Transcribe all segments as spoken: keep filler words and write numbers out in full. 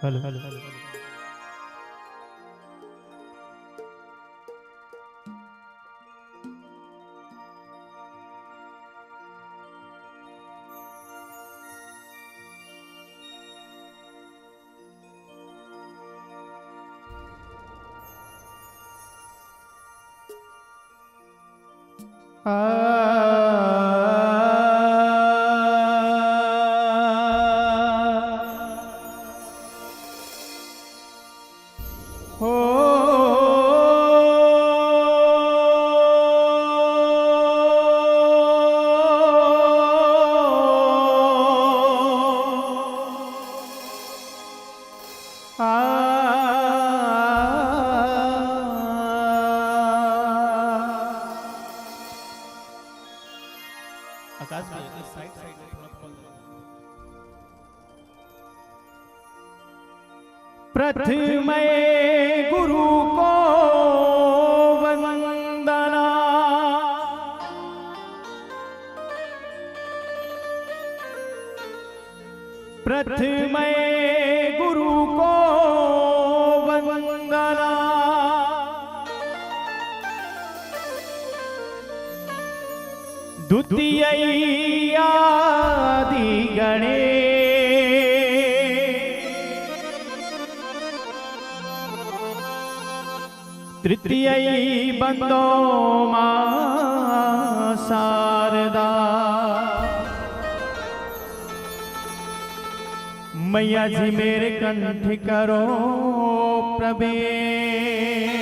Hello, hello, hello. आकाश में, side, side में थोड़ा फल। प्रथम गुरु को वंदना, प्रथम गुरु को वंदना, द्वितीय आदि गणेश, तृतीय बंदो माँ शारदा। मैया जी मेरे कंठ करो प्रवेश।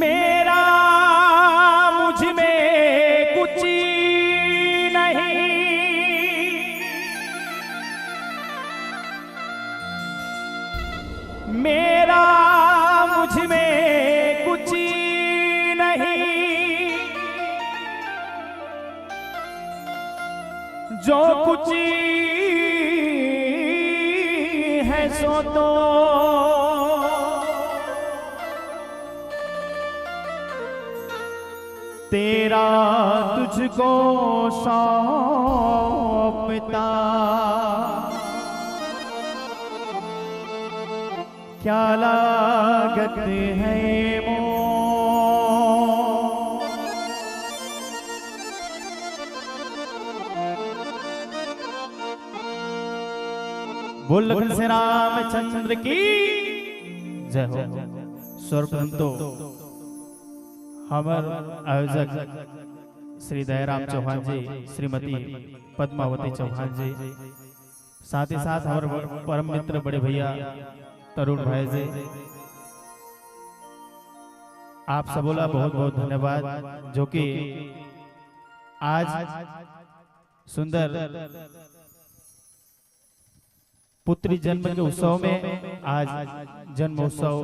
मेरा मुझ में कुछ नहीं, मेरा मुझ में कुछ नहीं, जो कुछ है सो तो तेरा तुझको सौंपता। क्या लागत है मोर। बोल लखन से रामचंद्र की जय हो। सर्वप्रथम तो हमर आयोजक श्री दयाराम चौहान जी, श्रीमती पद्मावती चौहान जी, साथ ही साथ हमर परम मित्र बड़े भैया तरुण भाई जी, आप सबोला बहुत बहुत धन्यवाद, जो कि आज सुंदर पुत्री जन्म के उत्सव में आज जन्मोत्सव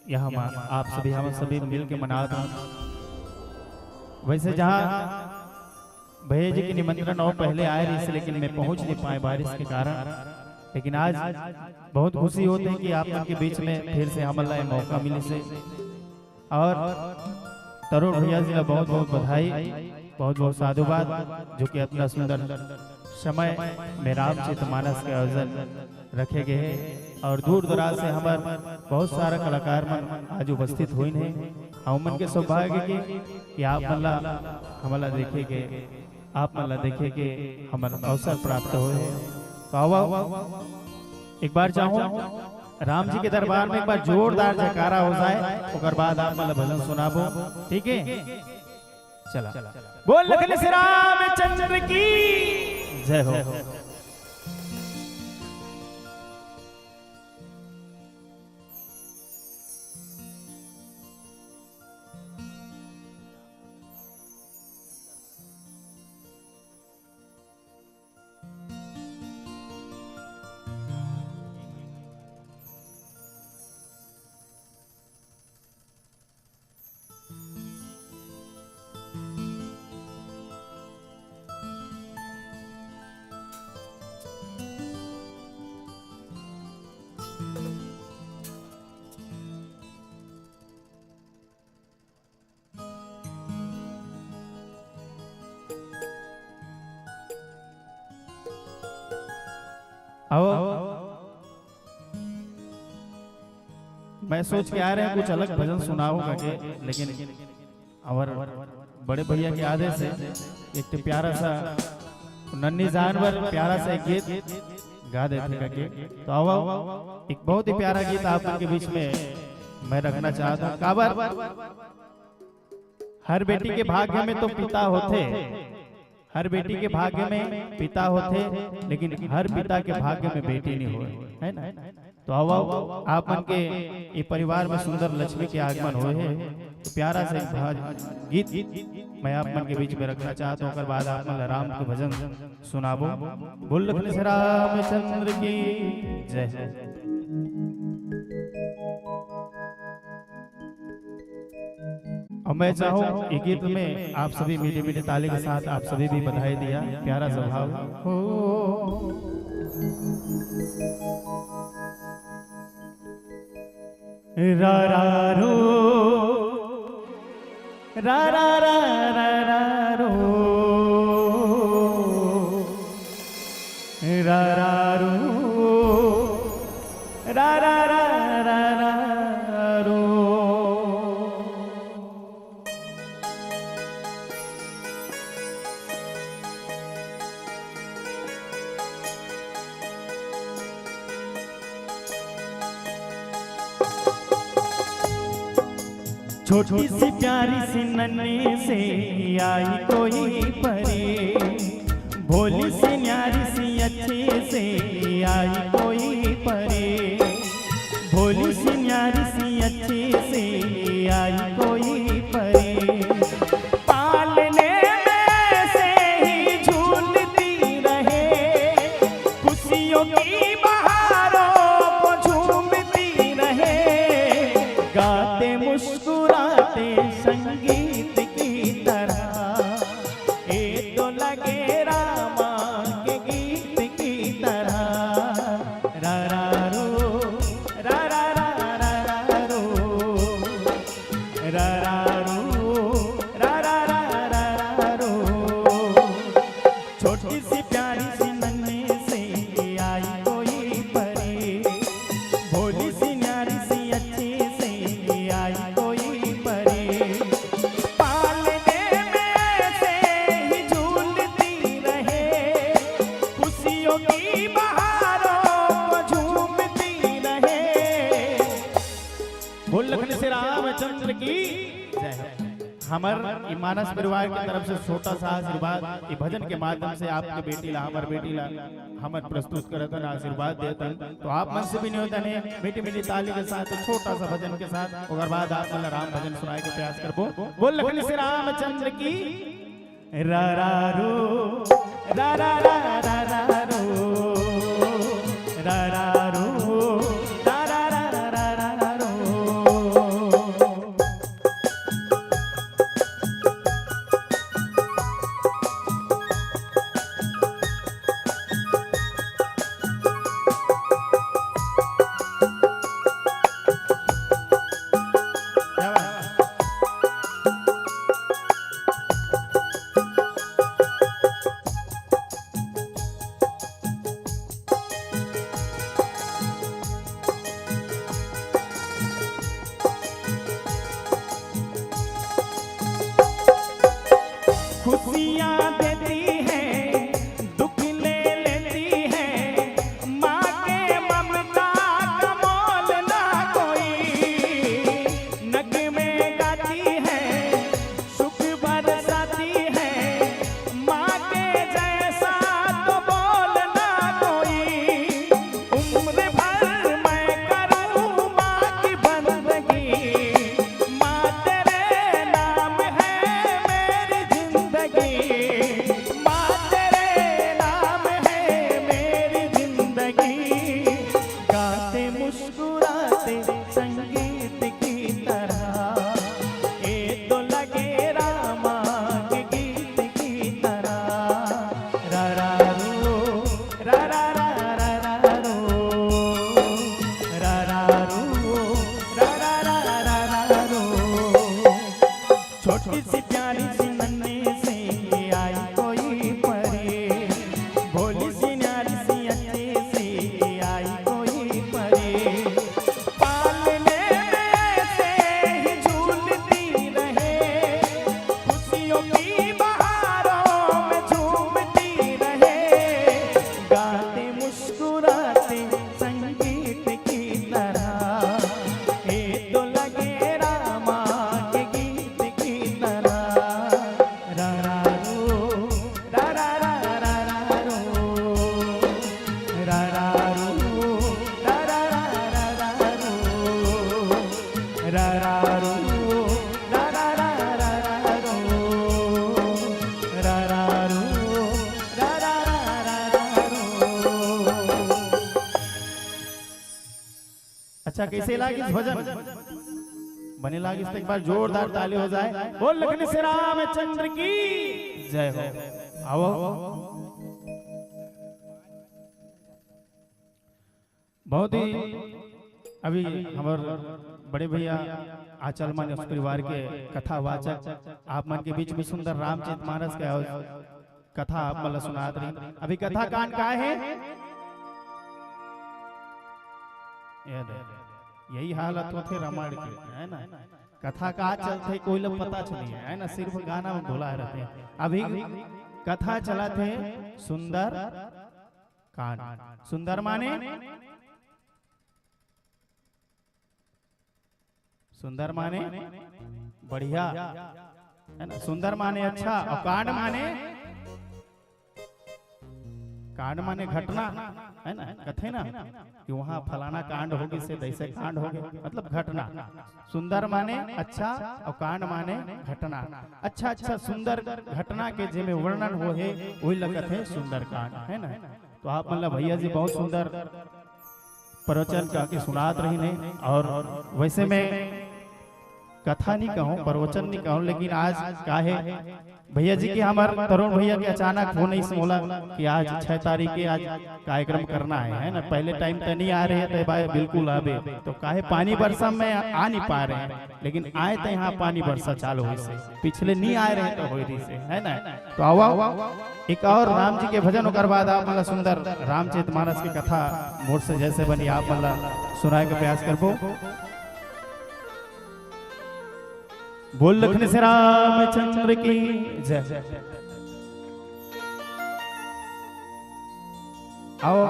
यहाँ मा आप सभी, हम सभी मिल के मनावत हन। वैसे जहाँ भैया जी के निमंत्रण और पहले आए रहिस, लेकिन मैं पहुँच नहीं पाए बारिश के कारण। लेकिन आज बहुत खुशी होत हे कि आप मन के बीच में फिर से हमन ला ये मौका मिलिस हे। और तरुण भैया जी ला बहुत बहुत बधाई, बहुत बहुत साधुवाद, जो कि अतना सुंदर समय में रामचरित मानस के आयोजन रखे गए हे। और दूर दराज से हमर बहुत सारा कलाकार मन आज उपस्थित होइन हे। हमन के सौभाग्य के कि आप मन ला, हमन ला देखे के, आप मन ला देखे के हमन अवसर प्राप्त होए हे। तो आवा, एक बार चाहूँ राम जी के दरबार में एक बार जोरदार जयकारा हो जाए, ओकर बाद आप मन ला भजन सुनाबो, ठीक है? चला, बोल लखन श्री रामचंद्र की जय हो। आओ, मैं सोच के आ रहे हैं कुछ अलग भजन सुनाओ करके, लेकिन हमर बड़े भैया के आदेश हे, एक ठे प्यारा सा नन्ही जान बर प्यारा सा एक गीत गा देथे करके। तो आओ, एक बहुत ही प्यारा गीत आप मन के बीच में मैं रखना चाहत हूँ। काबर हर बेटी के भाग्य में तो पिता होथे, हर बेटी के भाग्य में पिता होथे, लेकिन हर पिता के भाग्य में बेटी नहीं होय, है ना? तो आओ, आओ, आप मन के ये परिवार में सुंदर लक्ष्मी के आगमन होए हे। तो प्यारा सा एक भज-, गीत मैं आप मन के बीच में रखना चाहत हूँ, ओकर बाद आप मन ला राम के भजन सुनाबो। बोल लखन श्री रामचंद्र की जय। और मैं चाहूँ ये गीत में आप सभी मीठे मीठे ताली के साथ आप सभी भी बधाई दिया, प्यारा सा भाव हो। रा रा रो, रा रा रा रा रा रो, रा रा रो, रा रा रा रा रा रो। छोटी सी प्यारी सी नन्ही सी आई कोई परी, भोली सी न्यारी सी अच्छी सी आई कोई परी, भोली सी न्यारी सी अच्छी सी आई कोई परी। पालने में से ही झूलती रहे, खुशियों की बहारों को झूमती रहे, गाते मुस्कुराते संगीत की तरह। ये तो लगे रामा के गीत की तरह। रा रा रो, रा रा रा रा रा रो, रा रा रो, रा रा रा रा रा रो। छोटी सी प्यारी सी नन्ही सी आई कोई परी, भोली सी न्यारी सी अच्छी सी आई कोई परी। पालने में ऐसे ही झूलती रहे, खुशियों की बहारों को झूमती रहे। बोल लखन श्री रामचंद्र की जय हो। हमर ई मानस परिवार के तरफ से छोटा सा आशीर्वाद, ई भजन के माध्यम से आपके बेटी ला, हमर बेटी ला, हमर प्रस्तुत करत हन, आशीर्वाद देत हन। तो आप मन से भी निवेदन हे, मीठी मीठी ताली के साथ, छोटा सा भजन के साथ, ओकर बाद आप मन ला राम भजन सुनाए के प्रयास करबो। बोल लखन श्री रामचंद्र की। रा रा रो, रा रा रा रा रा रो, रा रा रो, रा रा रा रा रा रो। अच्छा, कैसे लागिस भजन? बने लागिस त एक बार जोरदार ताली हो जाए। बोल लखन श्री रामचंद्र की जय हो। आओ। बहुत ही अभी हमर बड़े भैया आंचल मान्य उस परिवार के कथावाचक आप मन के बीच में सुंदर रामचरित मानस के कथा आप मन ला सुनात रही। अभी कथा कांड का है? ये दे, यही हालत होथे रामायण के, है ना? कथा का चलथे, कोई ला पता चली है, है ना? सिर्फ गाना में बोला रहथे। अभी कथा चलत हे सुंदर कांड। सुंदर माने सुंदर माने बढ़िया, है ना? सुंदर माने अच्छा, और कांड माने, कांड माने घटना, है ना? कथे ना कि वहाँ फलाना कांड हो गिस हे, तैसे कांड हो गे, मतलब घटना। सुंदर माने अच्छा और कांड माने घटना। अच्छा अच्छा सुंदर घटना के जेमे वर्णन हो हे, वही ला कथे सुंदर कांड, है ना? तो आप मन ला भैया जी बहुत सुंदर प्रवचन करके सुनात रहिन हे। और वैसे मैं कथा नहीं कहूँ, प्रवचन नहीं कहूँ, लेकिन आज का हे, भैया जी के, हमर तरुण भैया के अचानक फोन आइस मोला कि आज छह तारीख के आज कार्यक्रम करना है, है ना? पहले टाइम त नहीं आ रहे थे भाई, बिल्कुल आबे। तो काहे पानी बरसा में आ नहीं पा रहे हैं, लेकिन आए तो यहाँ पानी बरसा चालू होइस हे, पिछले नहीं आए रहे तो होई रहिस हे, है ना? तो आवा, एक और राम जी के भजन, ओकर बाद आप मन ला सुंदर रामचरित मानस की कथा मोर से जैसे बनी आप मन ला सुनाए के प्रयास करबो। बोल लखन श्री रामचंद्र की जय। आओ,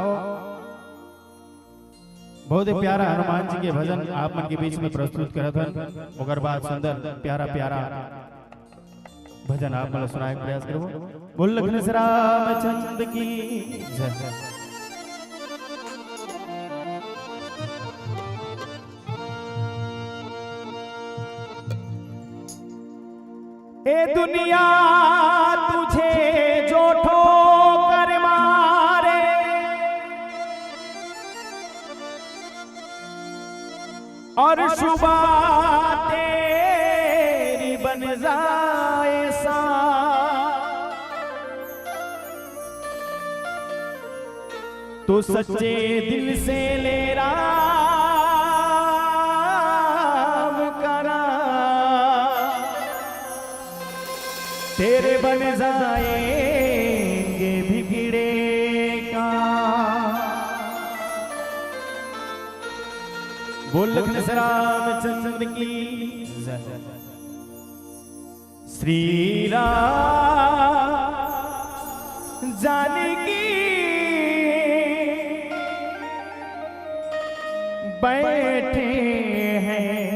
बहुत ही प्यारा हनुमान जी के भजन आप मन के बीच में प्रस्तुत करत हन। ओकर बाद सुंदर प्यारा प्यारा भजन आप मन ला सुनाए के प्रयास करबो। बोल लखन श्री रामचंद्र की जय। ए दुनिया तुझे जो ठोकर मारे और शुबा तेरी बन जाए सा, तो सच्चे दिल से ले राम का नाम, तेरे बन जाएंगे बिगड़े काम। बोल लखन श्री रामचंद्र की जय। श्री राम जानकी बैठे हैं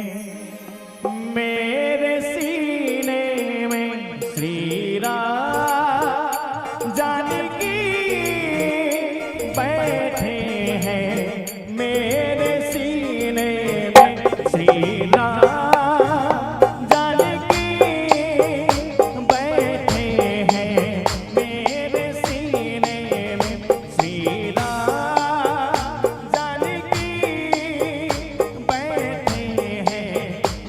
मेरे सीने में। श्री राम जानकी बैठे हैं मेरे सीने में। श्री राम जानकी बैठे हैं मेरे सीने में। श्री राम जानकी बैठे हैं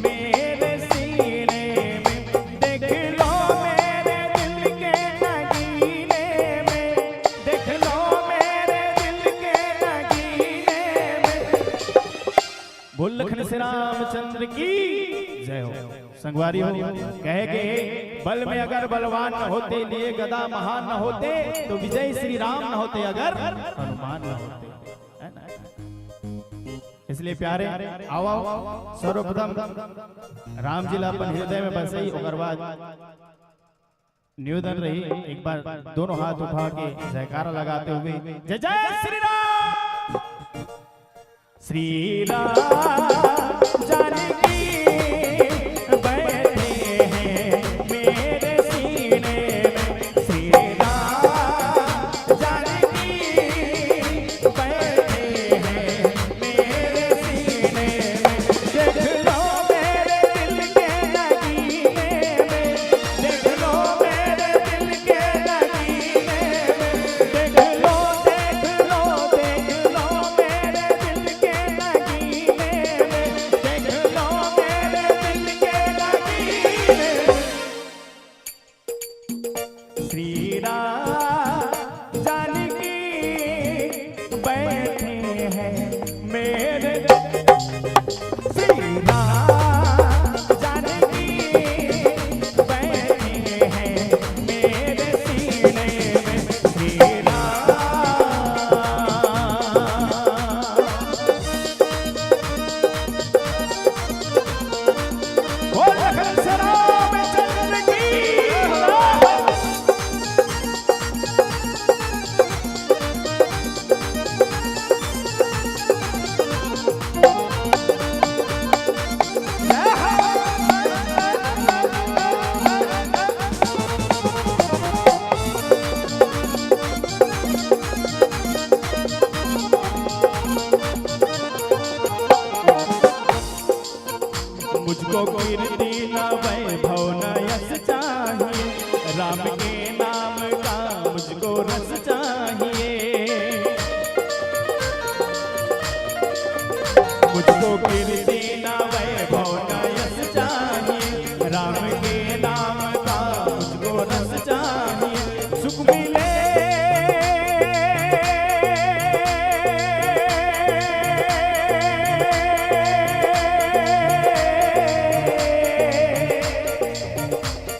मेरे सीने में। देख लो मेरे दिल के नगीने में, देख लो मेरे दिल के नगीने में। बोल लखन श्री रामचंद्र की जय हो। संगवारी हो, कहे के बल में अगर बलवान न होते, लिए गदा महान न होते, तो विजय श्री राम न होते अगर हनुमान न होते, है ना? इसलिए प्यारे, आओ, आओ, सर्वप्रथम राम जी ला अपन हृदय में बसई, ओकर बाद निवेदन रही, एक बार दोनों हाथ उठा के जयकारा लगाते हुए, जय जय श्री राम। श्री राम जानकी बैठे हैं मेरे सीने में। श्री राम जानकी बैठे हैं मेरे सीने में। देख लो मुझको कीर्ति न वैभव न यश चाहिए, राम के नाम का मुझको रस चाहिए। सुख मिले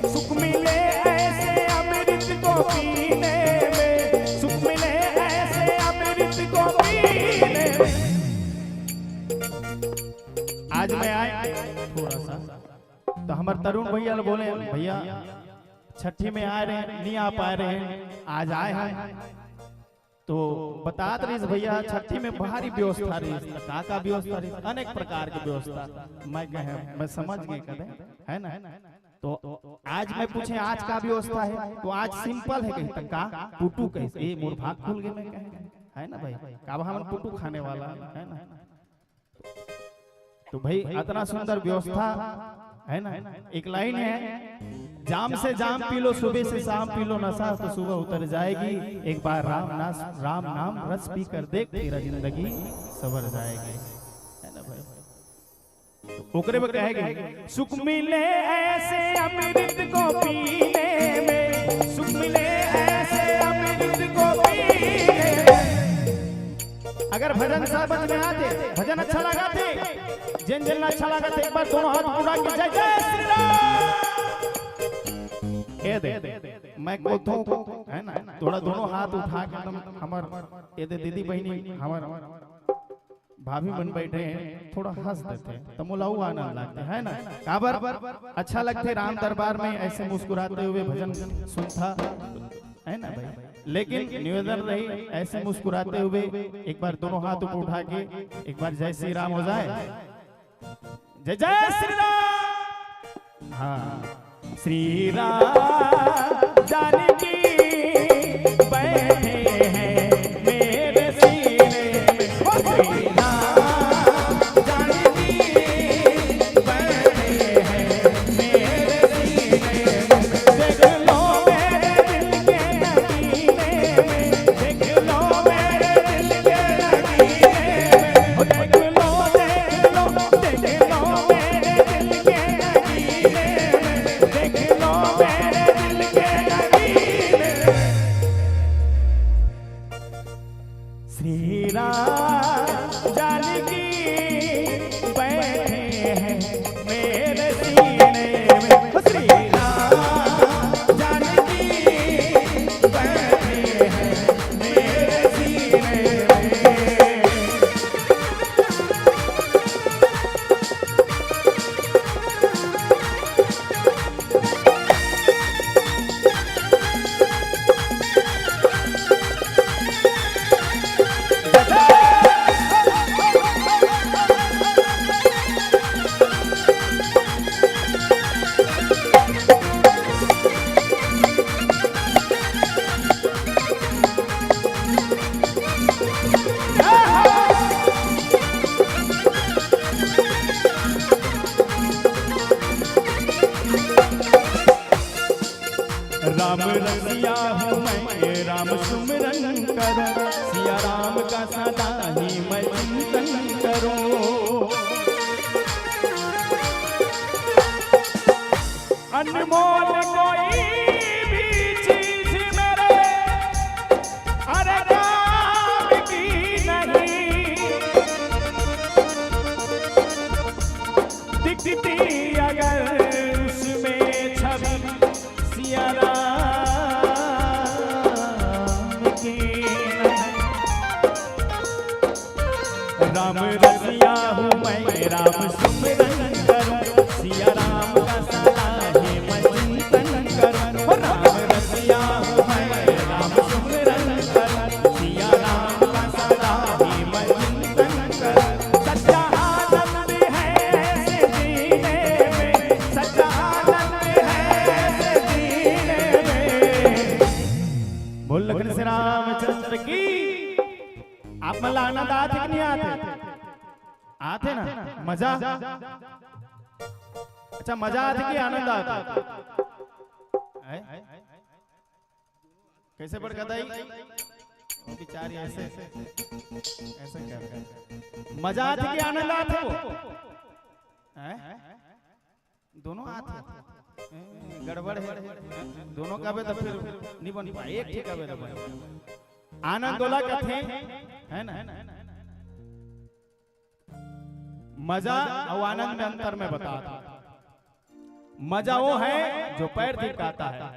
सुख मिले ऐसे अमृत को पीने में, सुख मिले ऐसे अमृत को पीने में। आज मैं आए थोड़ा सा, तो हमर तरुण भैया ल बोले, "भैया, छठी में आए रहे, नहीं आ पाए रहे, आज आए हैं।" तो बतात रहिस भैया, छठी में भारी व्यवस्था रहिस। त का का व्यवस्था रहिस? अनेक प्रकार के व्यवस्था। मैं कहे, मैं समझ गए कदे, है ना? तो आज मैं पूछे, "आज का व्यवस्था है?" तो आज सिंपल है कहिस। त का? पुटू कहिस। ए, मोर भाग खुल गए, मैं कहे, है ना भाई? काबर हमन पुटू खाने वाला है ना? तो भाई, अतना सुंदर व्यवस्था है ना। एक लाइन है, "जाम से जाम पी लो, सुबह से शाम पी लो, नशा तो सुबह उतर जाएगी। एक बार राम नास, राम नाम रस पी कर देख, तेरा जिंदगी सवर जाएगी।" है ना भाई? तो ओकरे में कहेगी, "सुख मिले ऐसे अमृत को पीने में, सुख मिले ऐसे अमृत को पीने में।" अगर भजन समझ में आथे, भजन अच्छा लगा थे, जेन जेन ला अच्छा लगा थे, एक बार दोनों हाथ उठा के जय जय श्री राम। ए दे, मैं बोलता हूँ, है ना, थोड़ा दोनों हाथ उठा के एकदम हमर, ए दे दीदी बहिनी, हमर भाभी मन बैठे हैं, थोड़ा हंस देते हैं, त मोला अउ आनंद लगते है ना। काबर अच्छा लगते राम दरबार में ऐसे मुस्कुराते हुए भजन सुनता, है ना भाई? लेकिन निवेदन रही, ऐसे मुस्कुराते हुए एक बार दोनों हाथ ऊपर उठा के एक बार जय श्री राम हो जाए। जय जय श्री राम। हाँ, श्री राम जानकी बैठे हैं मेरे सीने में। ओ श्री राम जानकी बैठे हैं मेरे सीने में। देख लो मेरे दिल के नगीने में, देख लो मेरे दिल के नगीने में। ओ देख लो, देख लो, देख लो मेरे दिल के नगीने में, देख लो मेरे दिल के नगीने में। श्री राम जानकी बैठे हैं मेरे सीने में। ओ श्री राम जानकी बैठे हैं मेरे सीने में। राम रसिया हूँ मैं, राम सुमिरन करूँ, सिया राम का सदा ही मैं चिंतन करूँ। अनमोल कोई भी चीज मेरे, अरे, काम की नहीं, दिखती अगर उसमें छवि सिया राम की। राम रसिया हूँ मैं, राम सुमिरन करूँ, सिया राम का सदा ही मैं चिंतन करूँ। ओ राम रसिया हूँ मैं, राम सुमिरन करूँ, सिया राम का सदा ही मैं चिंतन करूँ। सच्चा आनंद है ऐसे जीने में, सच्चा आनंद है ऐसे जीने में। बोल लखन से रामचंद्र की। आप मन ला आनंद आथे कि नहीं आथे? आथे ना? मजा? अच्छा, मजा आथे कि आनंद आथे? हैं? कैसे बड़का दाई? बिचारी ऐसे, ऐसे कर, मजा आथे कि आनंद आथे वो? हैं? दोनों आथे। ए, गड़बड़ हे। दोनों कहबे त फिर नहीं बन पाए, एक ठे कहबे त बन। आनंद ओला कथे, है ना? मजा अउ आनंद में अंतर मैं बता दूं। मजा वो है जो पैर थिरकाता है।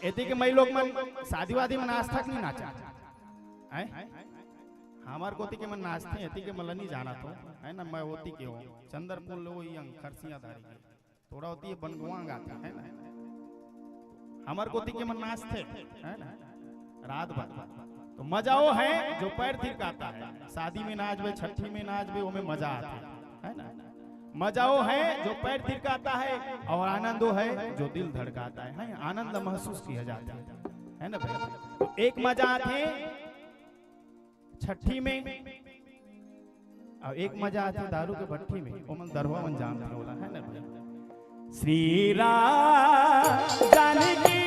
एती के मई लोग मन शादी वादी में नाचथे कि नहीं नाचा? हैं? हमर कोती के मन नाचथे, एती के मन ल नहीं जानत हो, है ना? मैं ओती के हूँ, चंद्रपुर ले वो यंग खरसिया धारी के। थोड़ा होती है बनगुआ गाता है ना, हमर कोती के मन नाचथे, है ना, रात भर। तो मजा वो है जो पैर थिरकाता है। शादी में नाचबे, छठी में नाचबे, ओमे मजा आथे, है ना। मजा वो है जो पैर थिरकाता है, और आनंद वो है जो दिल धड़काता है, है? आनंद ला महसूस किया जाता है, है ना भाई? तो एक मजा आथे छठी में, अउ एक मजा आथे दारू के भट्ठी में, ओमन दरुहा मन जानथे ओला, है ना भाई? श्री राम जानकी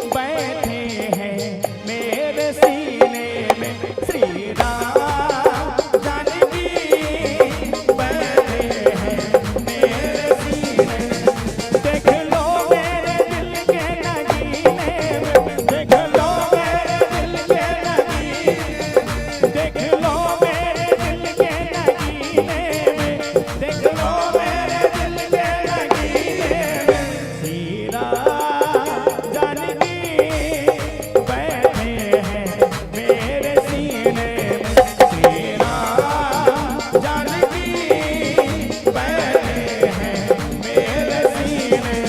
बैठे हैं मेरे सीने में, श्री राम जानकी बैठे हैं मेरे सीने में। देख लो मेरे दिल के नगीने में, देख लो मेरे दिल के नगीने, देख लो मेरे दिल के नगीने में, देख लो मेरे दिल के नगीने में। श्री राम जानकी बैठे हैं मेरे सीने में, श्री राम जानकी बैठे हैं मेरे सीने में।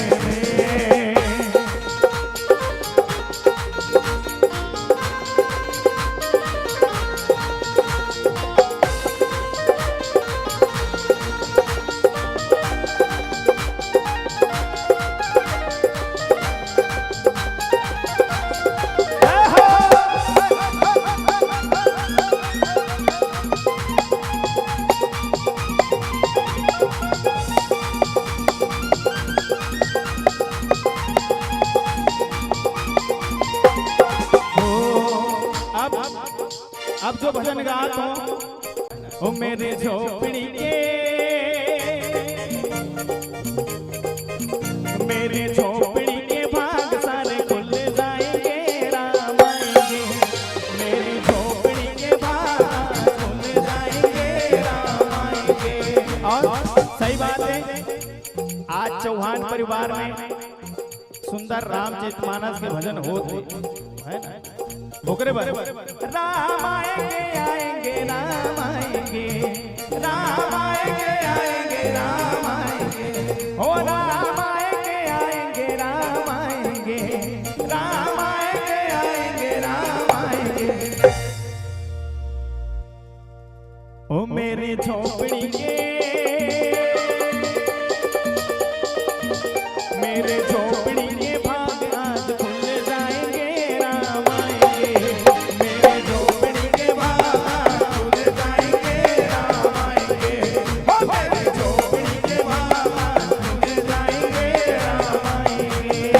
हो, अब, अब जो भजन गात हो, ओ मेरे झोपड़ी के, मेरे झोपड़ी के भाग सारे खुल जाएंगे, राम आएंगे। मेरी झोपड़ी के भाग खुल जाएंगे, राम आएंगे। और सही बात है, आज चौहान परिवार में सुंदर रामचरितमानस के भजन होत हे, है ना? ओकरे बर, राम आएंगे, आएंगे, राम आएंगे, राम आएंगे, आएंगे, राम आएंगे, हो राम आएंगे, आएंगे, राम आएंगे, राम आएंगे, आएंगे, राम आएंगे। ओ मेरी झोपड़ी के, मेरे झोपड़ी के भाग आज खुल जाएंगे, राम आएंगे। मेरे झोपड़ी के भाग आज खुल जाएंगे, राम आएंगे। ओ मेरी झोपड़ी के भाग आज खुल जाएंगे, राम आएंगे।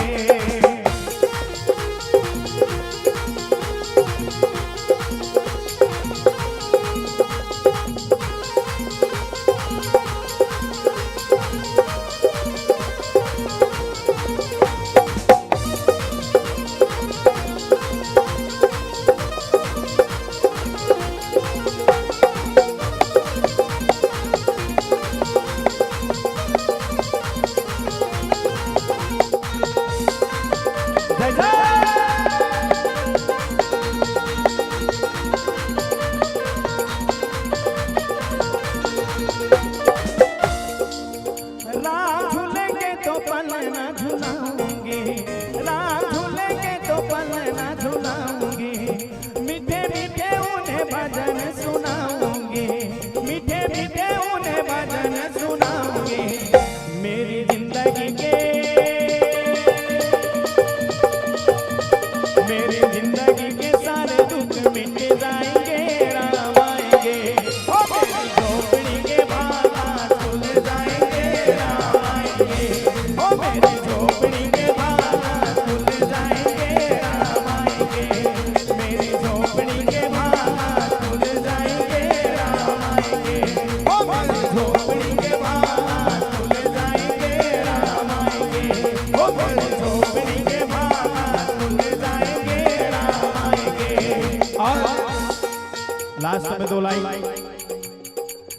लास्ट में दो लाइन।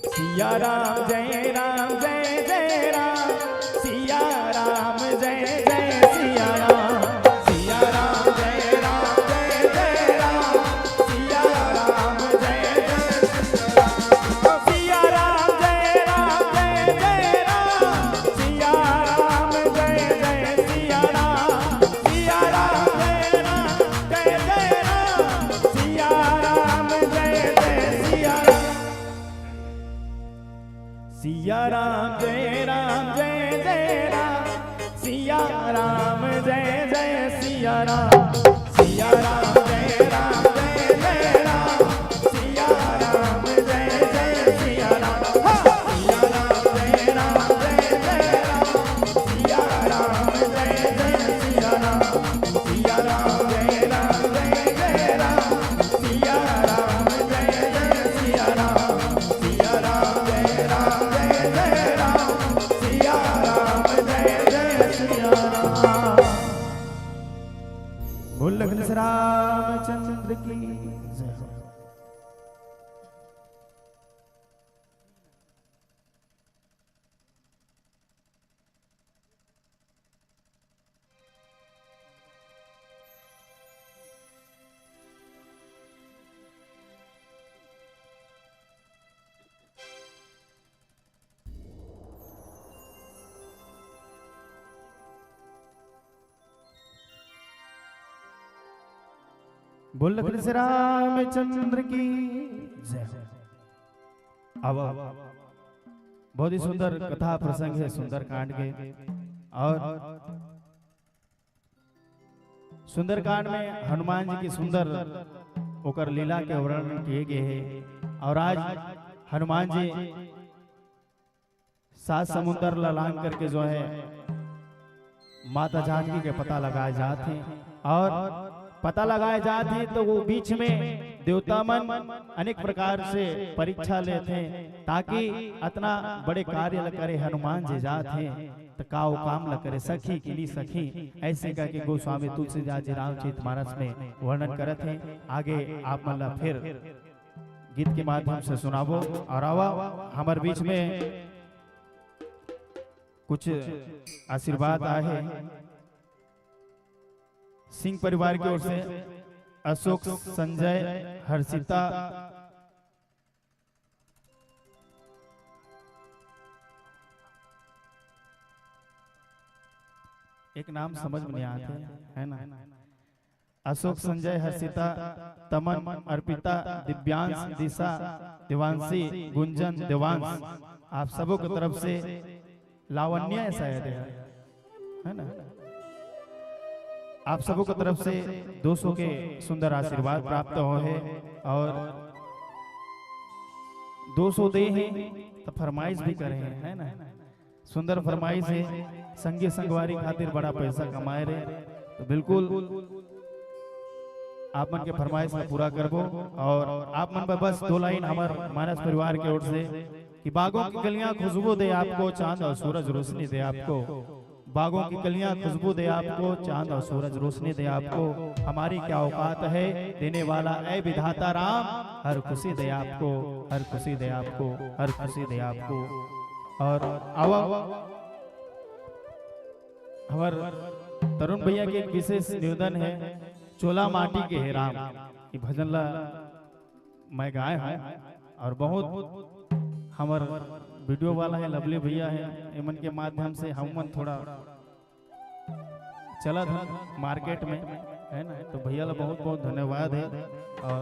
सिया राम जय राम जय जय राम, सिया राम जय जय सिया राम, सिया राम जय राम जय जय राम, सिया राम जय जय सिया राम, सिया राम जय राम जय जय राम, सिया राम जय जय सिया राम, सिया राम जय राम जय जय राम, सिया राम जय जय सिया राम। सिया राम जय राम जय जय राम, सिया राम जय जय सिया राम, सिया राम जय राम जय जय राम, सिया राम जय जय सिया राम, हाँ। सिया राम जय राम जय जय राम, सिया राम जय जय सिया राम, सिया राम जय राम जय जय राम, सिया राम जय जय सिया राम, सिया राम जय राम जय जय राम, सिया राम जय जय सिया राम। बोल लखन रामचंद्र की जय हो। बोल कृष्ण रामचंद्र की जय हो। अब बहुत ही सुंदर कथा प्रसंग है सुंदरकांड के, और सुंदरकांड में हनुमान जी की सुंदर ओकर लीला के वर्णन किए गए हैं। और आज हनुमान जी सात समुंदर ला लांघ करके जो है माता जानकी के पता लगाए जात हे, और पता लगाए जात हे तो वो बीच में देवता मन अनेक प्रकार से परीक्षा लेथे, ताकि अतना बड़े कार्य ल करे हनुमान जी जात हे, त का वो काम ल करे सकही कि नहीं सकही, ऐसे करके गोस्वामी तुलसीदास जी रामचरित मानस में वर्णन करत हे। आगे आप मन ला फिर गीत के माध्यम से सुनाबो। और आवा, हमर बीच में कुछ आशीर्वाद आए हे सिंह परिवार की ओर से, अशोक, संजय, हर्षिता। एक नाम समझ में नहीं आते, है ना? अशोक, संजय, हर्षिता, तमन, अर्पिता, दिव्यांश, दिशा, देवांशी, गुंजन, देवांश, आप सबों की तरफ से, लावण्य है शायद, है ना? आप सबों की तरफ से दो सौ के सुंदर आशीर्वाद प्राप्त होहे, और दो सौ दे हे तो फरमाइश भी करे हे, है ना? सुंदर फरमाइश हे, संगी संगवारी खातिर बड़ा पैसा कमाए रहे, तो बिल्कुल आप मन के फरमाइश ला पूरा करबो। और आप मन बर बस दो लाइन हमर मानस परिवार के ओर से कि बागों की कलियां खुशबू दे आपको, चांद और सूरज रोशनी दे आपको। बागों की कलियां खुशबू दे आपको, चांद और सूरज रोशनी दे आपको। हमारी क्या औकात है देने वाला, ऐ विधाता राम, हर खुशी दे आपको, हर खुशी दे आपको, हर खुशी दे आपको। और आवा, हमर तरुण भैया के एक विशेष निवेदन है, चोला माटी के हे राम, ये भजन ला मैं गाए हूँ, और बहुत हमर वीडियो वाला है, लवली भैया है, एमन के माध्यम से हम मन थोड़ा चलत हन मार्केट में, है ना? तो भैया ला बहुत बहुत धन्यवाद है, और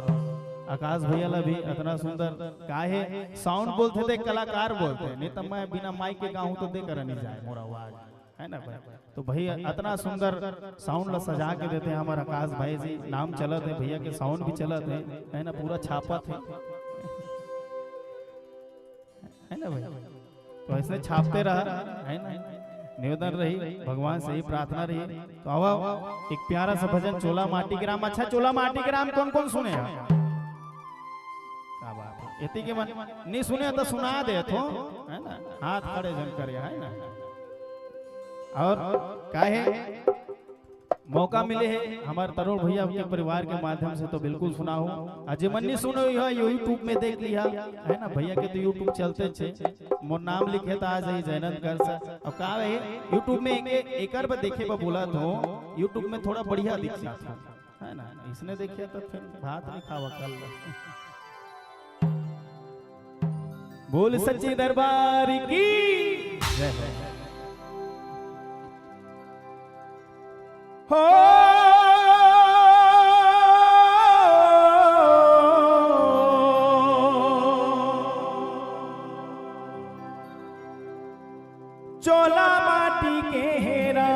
आकाश भैया ला भी इतना सुंदर, काहे साउंड बोलथे ते कलाकार बोलथे, नहीं तो मैं बिना माइक के गाहूँ तो दे कर नहीं जाए मोर आवाज, है ना भाई? तो भैया इतना सुंदर साउंड ला सजा के देथे हमर आकाश भाई जी, नाम चलत हे भैया के, साउंड भी चलत हे, है ना? पूरा छापत हे, है ना भाई? तो ऐसे छापते रहा, है ना? निवेदन रही, भगवान से ही प्रार्थना रही। तो आवा, एक प्यारा सा भजन, चोला माटी के राम। अच्छा, चोला माटी के राम कौन कौन सुने हे? क्या बात है, एती के मन नहीं सुने तो सुना देथों, है ना? हाथ खड़े झन करे, है ना? और काहे मौका मिले हे हमर तरुण भैया के परिवार के माध्यम से, तो बिल्कुल सुनाहू। अउ जे मन नहीं सुने हो, YouTube में देख लिहा, है ना, भैया के तो YouTube चलते छे, मोर नाम लिखे तो आ जाही जयनंद कर से। अब का है, YouTube में एक, एक, एकर बर देखे बर बोलत हो, YouTube में थोड़ा बढ़िया दिख जात हो, है ना, इसने देखिए तो फिर भात नहीं खावा कल। बोल सच्चे दरबार की जय हो। हो। चोला माटी के हेरा,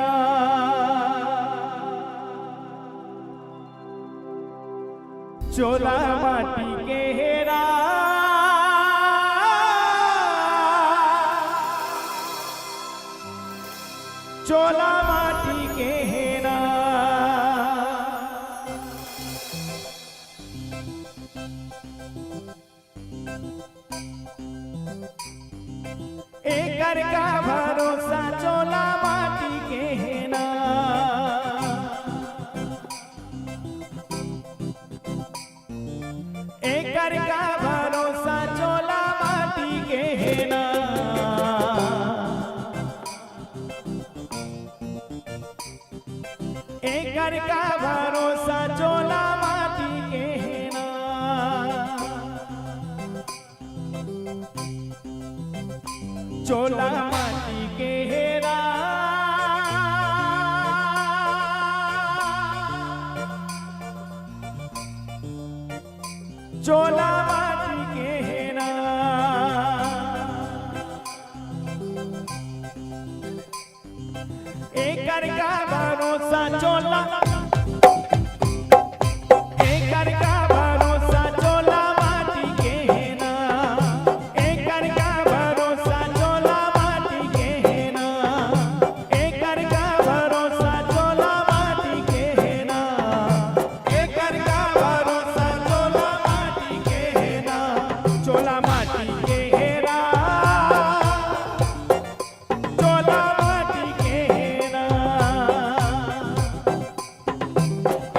चोला माटी के हेरा, चोला माटी के हेरा। एकर का भरोसा चोला माटी के हे ना, एकर का भरोसा चोला माटी के हे ना। एकर का भरोसा चोला माटी के हे ना। चोला माटी के हे ना। चोला माटी के हे ना। एकर का भरोसा चोला, एकर का भरोसा चोला माटी के हे ना, एकर का भरोसा चोला माटी के हे ना, एकर का भरोसा चोला माटी के हे ना, एकर का भरोसा चोला माटी के हे ना, चोला माटी के हे ना। चोला माटी के हे ना।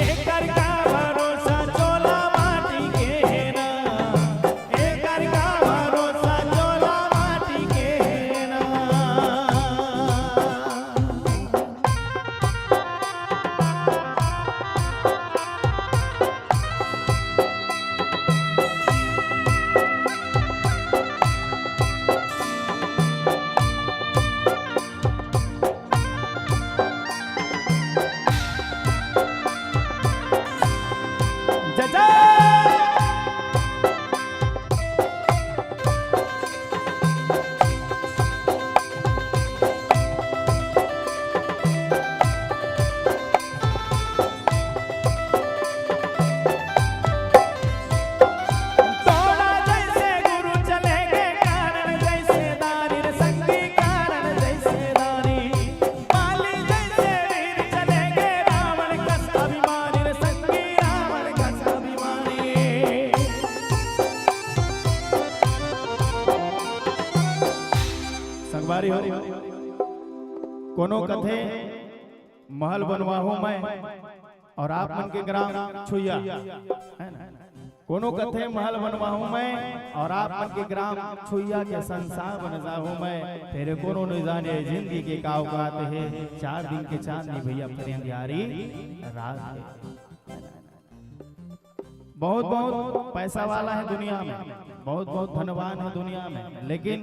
एकर का भरोसा चोला माटी के हे ना। एकर का भरोसा चोला माटी के हे ना। तोड़ा जैसे गुरु चले गे कारण जैसे दारी रे संगी कारण जैसे दारी। बाली जैसे वीर चले गे रावण कस अभिमानी रे संगी रावण कस अभिमानी। संगवारी हो, कोनो कथे महल बनवाहूं मैं और आप मन के ग्राम छुइया, है ना? कोनो कथे महल बनवाहूं मैं और आप मन के ग्राम छुइया के संसार बन जाहूं मैं। फेर कोनो नइ जाने जिंदगी के का औकात हे, चार दिन के चांदनी भैया फेर अंधियारी रात हे। बहुत बहुत पैसा वाला है दुनिया में, बहुत बहुत धनवान है दुनिया में, लेकिन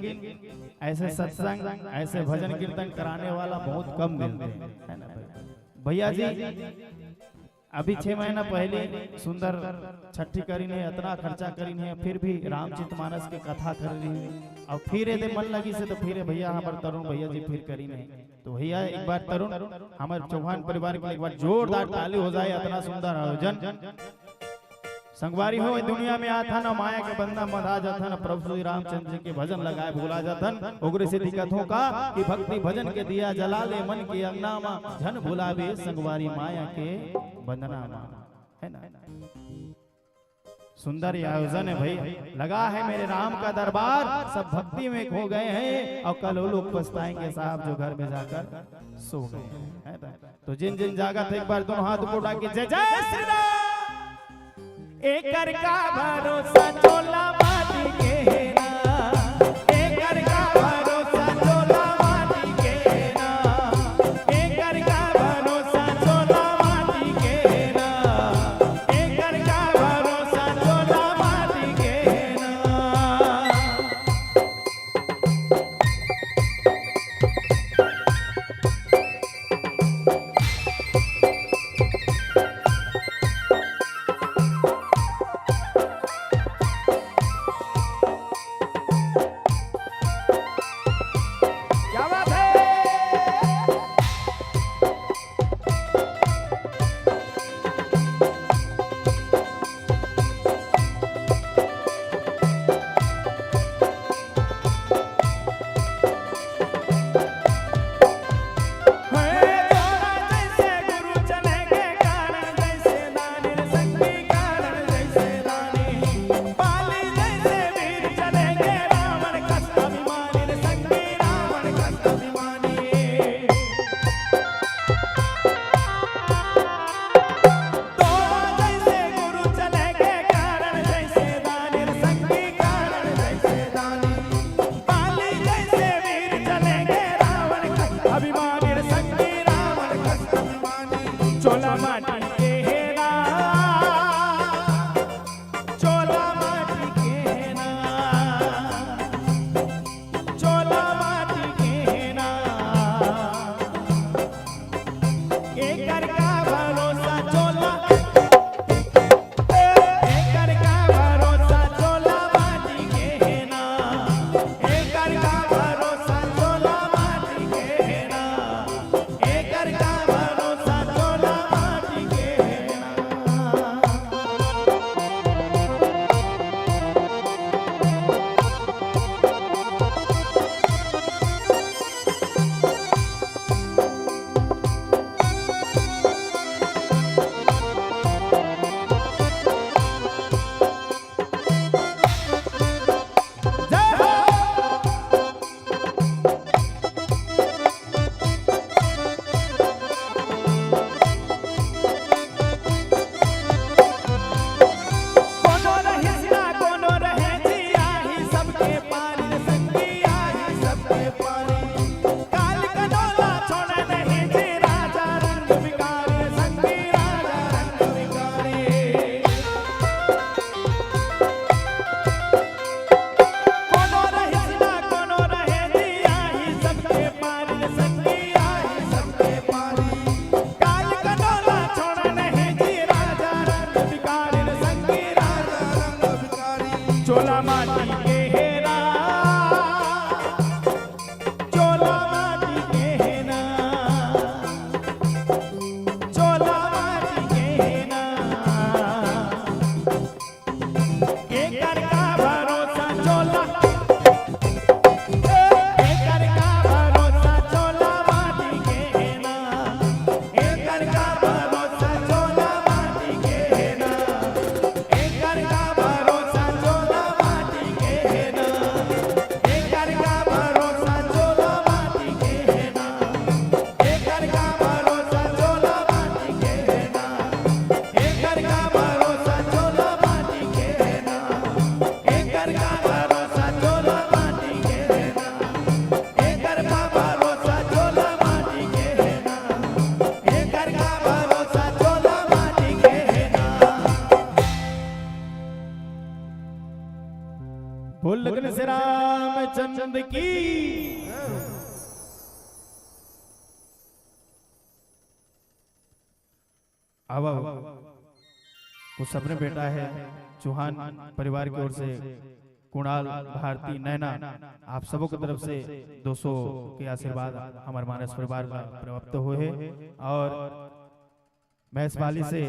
ऐसे सत्संग, ऐसे भजन कीर्तन कराने वाला बहुत कम मिलते हैं, है ना भाई? भैया जी, अभी छह महीना पहले सुंदर छठी करीन हे, इतना खर्चा करीन हे, फिर भी रामचरित मानस के कथा कर रही है। और फिर यदि मन लगी से तो फिर भैया, हमारे तरुण भैया जी फिर करीन हे। तो भैया, एक बार तरुण, हमारे चौहान परिवार के लिए एक बार जोरदार ताली हो जाए, इतना सुंदर आयोजन। संगवारी हो, दुनिया में आथन, माया के बंधन बंधा जाथन, प्रभु श्री रामचंद्र जी के भजन लगाए भुला जाथन। ओकरे से दिखत हो का कि भक्ति भजन के दिया जला ले मन के अंगना मा, झन भुलावे संगवारी माया के बंधना मा, है ना? सुंदर ये आयोजन है भाई, लगा है मेरे राम का दरबार, सब भक्ति में खो गए हैं और कल वो लोग पछताएंगे साहब जो घर में जाकर सो गए हैं। है ना? तो जिन जिन जागत है, एक बार दोनों हाथ ऊपर उठा के जय जय श्री राम। एकर का भरोसा चोला माटी के हे ना, एकर का भरोसा चोला माटी के हे ना, एकर का भरोसा चोला माटी के हे ना, एकर का भरोसा चोला माटी के हे ना। क्या बात है? तोरा जइसे गुरु चले के कारण जइसे दानी रे शक्ति कारण जइसे दानी। बाली जइसे वीर चले के रावण कष्ट अभिमानी रे शक्ति रावण कष्ट अभिमानी। चोला माटी के हे ना, चोला माटी के हे ना। चोला माटी के हे ना, एकर का भरोसा चोला, एकर का भरोसा चोला माटी के हे ना, एकर का भरोसा चोला माटी के हे ना। एकर का भरोसा चोला माटी के हे ना। जय हो। कोनो रहिस ना कोनो रहे जी, आही सबके पारी रे शक्ति, आही सबके पारी। काल कनोला छोड़े नहीं जी, राजा रंग बिकारी रे शक्ति, राजा रंग बिकारी। कोनो रहिस ना कोनो रहे जी, आही सबके पारी रे शक्ति, आही सबके पारी। काल कनोला छोड़े नहीं जी, राजा रंग बिकारी रे शक्ति, राजा रंग बिकारी। चोला माटी के हे ना, चोला माटी के हे ना, चोला माटी के हे ना। एकर का भरोसा चोला, एकर का भरोसा चोला माटी के हे ना, एकर का भरोसा चोला माटी के हे ना, एकर का भरोसा चोला माटी के हे ना, एकर का भरोसा चोला माटी के हे ना। एकर का भरोसा चोला माटी के हे ना, एकर का भरोसा चोला माटी के हे ना, एकर का भरोसा चोला माटी के हे ना, एकर का भरोसा चोला माटी के हे ना, एकर का भरोसा चोला माटी के हे ना। बोल लगन से रामचंद्र की। आवा, वो सबने बेटा है चौहान परिवार की ओर से कुणाल, भारती, नैना, आप सबों की तरफ से दो सौ के आशीर्वाद हमारे मानस परिवार ला प्राप्त होए हे। और भैंसवाली से,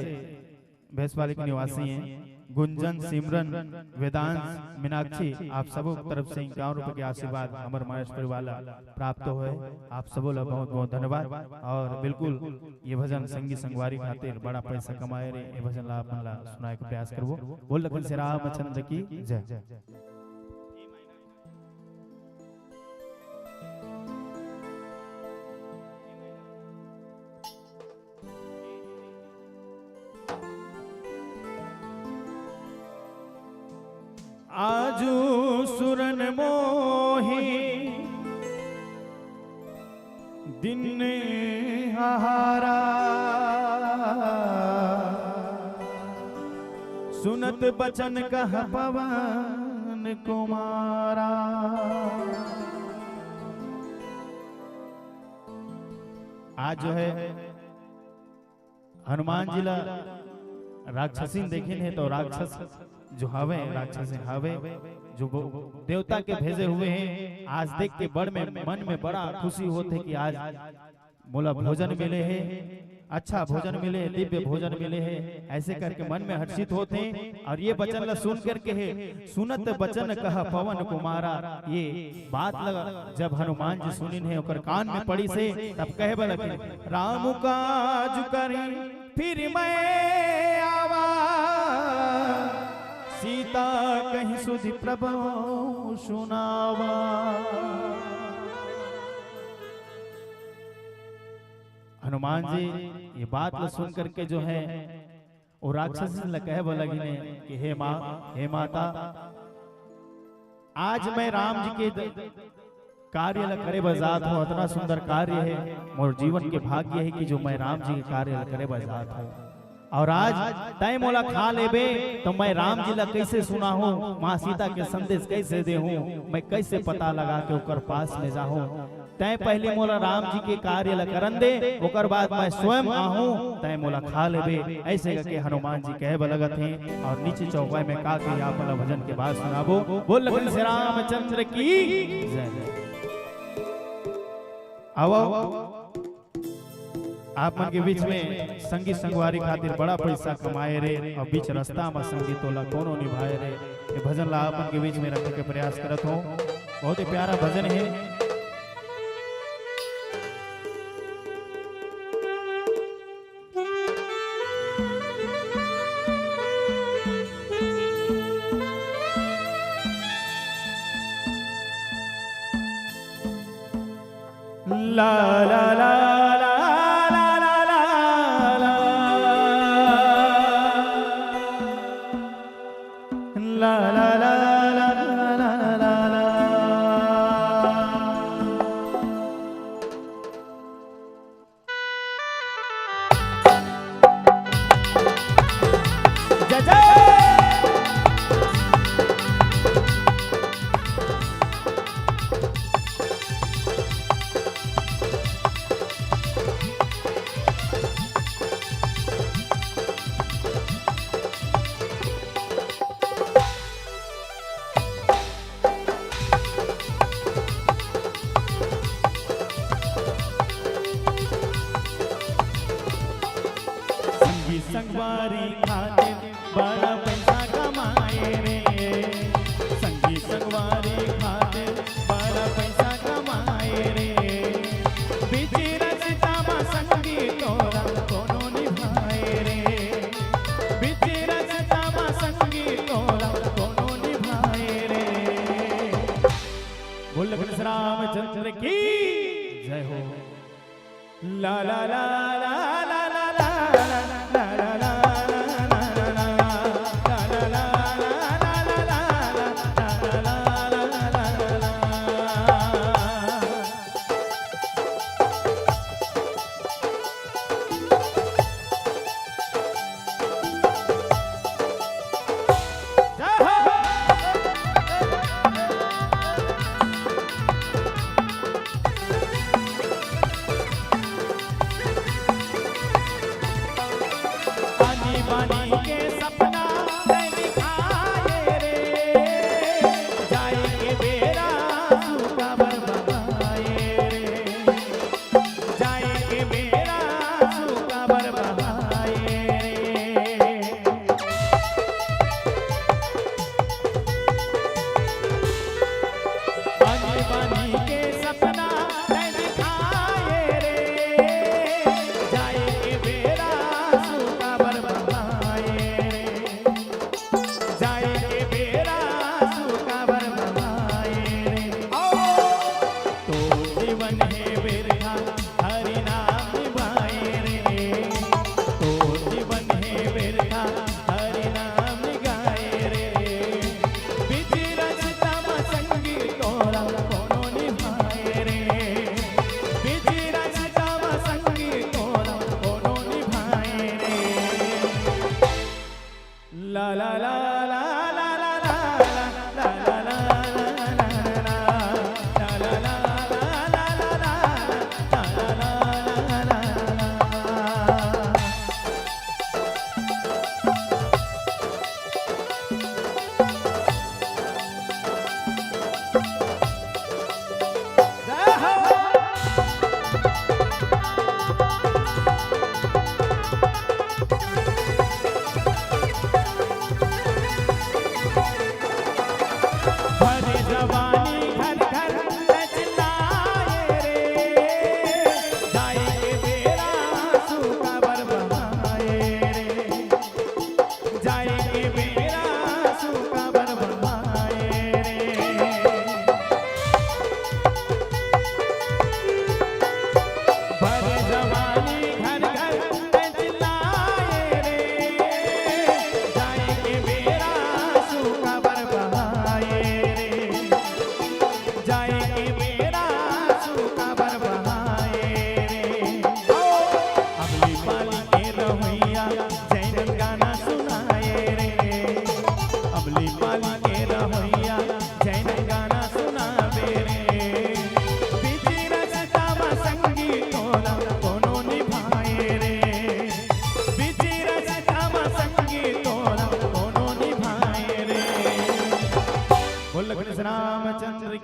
भैंसवाली के निवासी हैं, गुंजन, सिमरन, वेदांश, मीनाक्षी, आप सबो तरफ से इक्यावन रुपए के आशीर्वाद हमर मानस परिवार ला प्राप्त होए। आप सबो ला बहुत बहुत धन्यवाद। और बिल्कुल ये भजन संगी संगवारी खातिर बड़ा पैसा कमाए रे, ये भजन ला अपन ला सुनाए के प्रयास करबो। बोल लखन से रामचंद्र की जय। आजु सुरन मोहे दिन हारा, सुनत बचन कह पवन कुमारा। आज जो है हनुमान जी ला राक्षसीन देखिन हे, तो राक्षस जो हवे, राक्षसीन हवे, जो वो देवता के भेजे हुए हैं, आज देख के बड़ में, मन में बड़ा खुशी होत हे कि आज मोला भोजन मिले हे, अच्छा भोजन मिले हे, दिव्य भोजन मिले हे, ऐसे करके मन में हर्षित होत हे। और ये बचन ला सुन करके हे, सुनत बचन कह पवन कुमारा, ये बात ला जब हनुमान जी सुनिन हे, ओकर कान में पड़िस हे, तब कहे बर लगिन, "राम काज करी फिर मैं आवा, सीता कहि सुधि प्रभु सुनावा।" हनुमान जी ये बात ला सुन करके जो है, वो राक्षस ला कहे बर लगिन हे कि हे माँ, हे माता, आज मैं राम जी के द-, कार्य ला करे बर जात हों, अतना सुंदर कार्य हे, मोर जीवन के भाग्य हे कि जो मैं राम जी के कार्य ला करे बर जात हों। और आज तैं मोला खा लेबे, तो मैं राम जी ला कैसे सुनाहूँ, माँ सीता के संदेश कैसे देहूँ, मैं कैसे पता लगा के ओकर पास में जाहूँ? तैं पहले मोला राम जी के कार्य ला करन दे, ओकर बाद मैं स्वयं आहूँ, तैं मोला खा लेबे। ऐसे करके हनुमान जी कहे बर लगत हे और नीचे चौपाई में का कही, आप मन ला भजन के बाद सुनाबो। बोल लखन से रामचंद्र की जय। आओ, आओ। आप मन के बीच में संगी संगवारी खातिर बड़ा पैसा कमाए रे, और बीच रास्ता में संगी तोला कोनो निभाए रे। ये भजन ला आप मन के बीच में रखे के प्रयास करत हों। बहुत ही प्यारा भजन हे। ला, ला, ला। ला, ला, ला। जय जय। संगी संगवारी खातिर बड़ा पैसा कमाए रे, संगी संगवारी खातिर बड़ा पैसा कमाए रे। बीच रस्ता मा संगी तोला कोनो निभाए रे, बीच रस्ता मा संगी तोला कोनो निभाए रे। बोल लखन रामचंद्र की जय हो। ला ला ला ला ला ला ला। आनी बानी के सपना तैं दिखाए रे, जाए के बेरा सुकाबर बहाए रे, जाए के बेरा सुकाबर बहाए रे।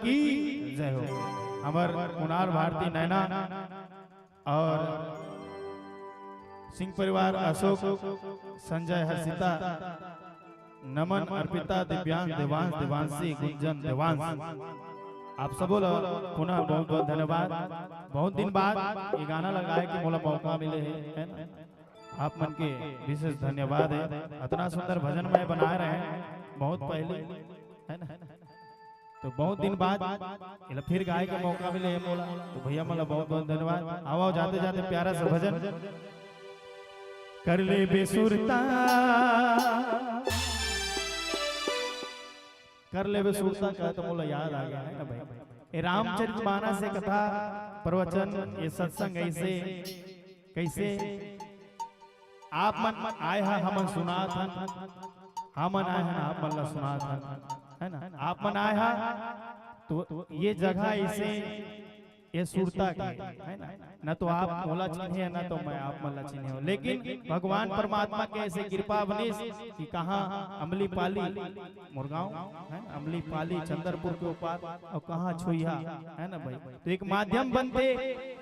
की जय हो। हमर कुणाल भारती नैना और सिंह परिवार अशोक, संजय हर्षिता, नमन अर्पिता, दिव्यांश देवांश, देवांशी गुंजन देवांश, आप सबो ला पुनः बहुत बहुत धन्यवाद। बहुत दिन बाद ये गाना लगाए के मोला मौका मिले हे, है ना? आप मन के विशेष धन्यवाद है, अतना सुंदर भजन मैं बनाए रहे हैं बहुत पहले, है ना? तो बहुत दिन बाद एला फिर गाए के मौका मिले हे मोला, तो भैया मन ला बहुत बहुत धन्यवाद। आओ, आओ, जाते जाते प्यारा सा भजन कर लेबे सुरता, कर लेबे सुरता कहे तो मोला याद आ गया है ना भाई, ये रामचरित मानस, ये कथा प्रवचन, ये सत्संग ऐसे कैसे आप मन आए हा, हमन सुनात हन, हमन आए हन, आप मन ला सुनात हन, है ना? आप मन आए हा, तो ये जगह ऐसे, ये सुरता के, है ना? न तो आप मोला चिन्हे, न तो मैं आप मन ला चिन्हे हो, लेकिन भगवान परमात्मा के ऐसे कृपा बनिस कि कहाँ अमलीपाली, मोर गाँव, है ना? अमलीपाली, चंदरपुर के ऊपर, और कहाँ छुइहा, है ना भाई? तो एक माध्यम बनते,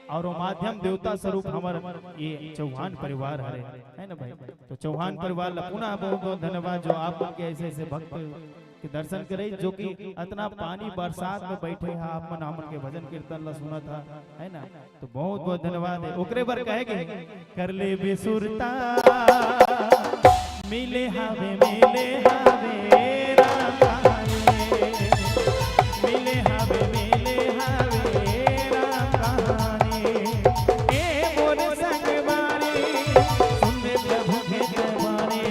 और वो माध्यम देवता स्वरूप हमर ये चौहान परिवार हरे, है ना भाई? तो चौहान परिवार ला पुनः बहुत बहुत धन्यवाद, जो आप मन के ऐसे ऐसे भक्त के दर्शन करे, जो कि अतना पानी बरसात में बैठे हा, आप मन हमन के भजन कीर्तन ला सुनत हा, है ना? तो बहुत बहुत धन्यवाद है। ओकरे बर कहे के कर लेबे सुरता, मिले हावे, मिले हावे, राम कहानी। मिले हावे, मिले हावे, राम कहानी। ए मोर संगवारी, सुन ले प्रभु के जवानी।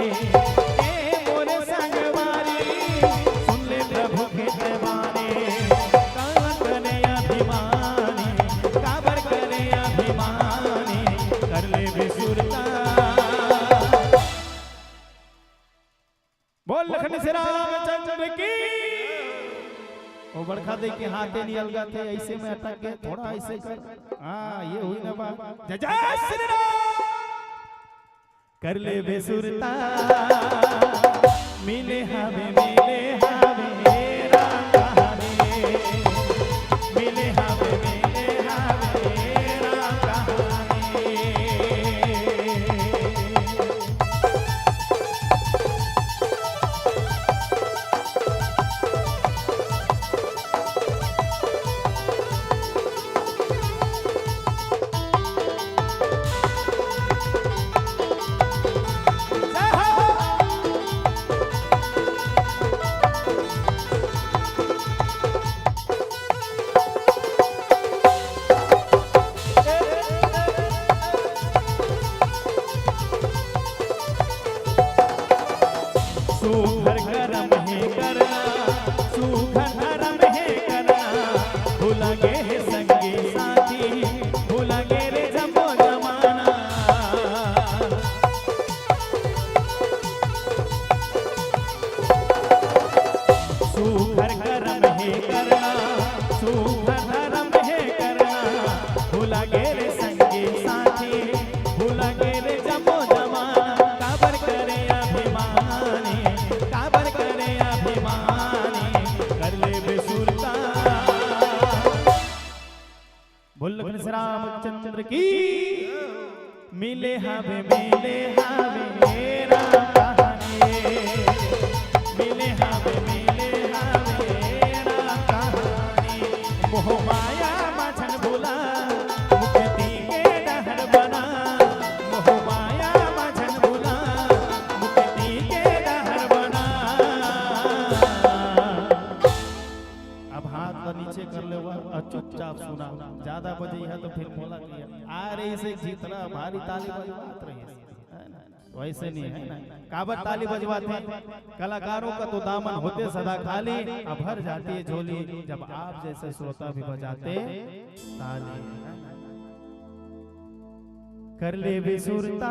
ए मोर संगवारी, सुन ले प्रभु के जवानी। काबर करे अभिमानी, काबर करे अभिमानी, कर लेबे सुरता। बोल लखन से रामचंद्र की। वो बड़खा दे के हाथे नहीं अलगा थे, ऐसे में अटक गए, थोड़ा ऐसे कर। हाँ, ये हुई ना बात। जय जय श्री राम। कर लेबे सुरता, मिले हावे, मिले हावे, राम कहानी। मिले हावे, मिले हावे, राम कहानी। सुघर करम हे करना, सुघर धरम हे करना, भुला गे हे संगी साथी, भुला गे रे जम्मो जमाना। सुघर करम हे करना, सुघर धरम हे करना, भुला गे रे संगी साथी, भुला गे रे जम्मो जमाना। काबर करे अभिमानी, काबर करे अभिमानी, कर लेबे सुरता। बोल लखन से रामचंद्र की। मिले हावे, मिले हावे, राम कहानी। मिले हावे, मिले हावे, राम कहानी। मोह माया मा झन भुला, मुक्ति के डहर बना। मोह माया मा झन भुला, मुक्ति के डहर बना। अब हाथ ला नीचे कर लेवा और चुपचाप सुना। ज्यादा बजइहा तो फिर मोला किया। अरे इसे जितना भारी ताली बजवात रही, है ना? वैसे नहीं है ना? काबर ताली बजवाते? कलाकारों का तो दामन होते सदा खाली, अब भर जाती है झोली जब आप जैसे श्रोता भी बजाते ताली। कर लेबे सुरता,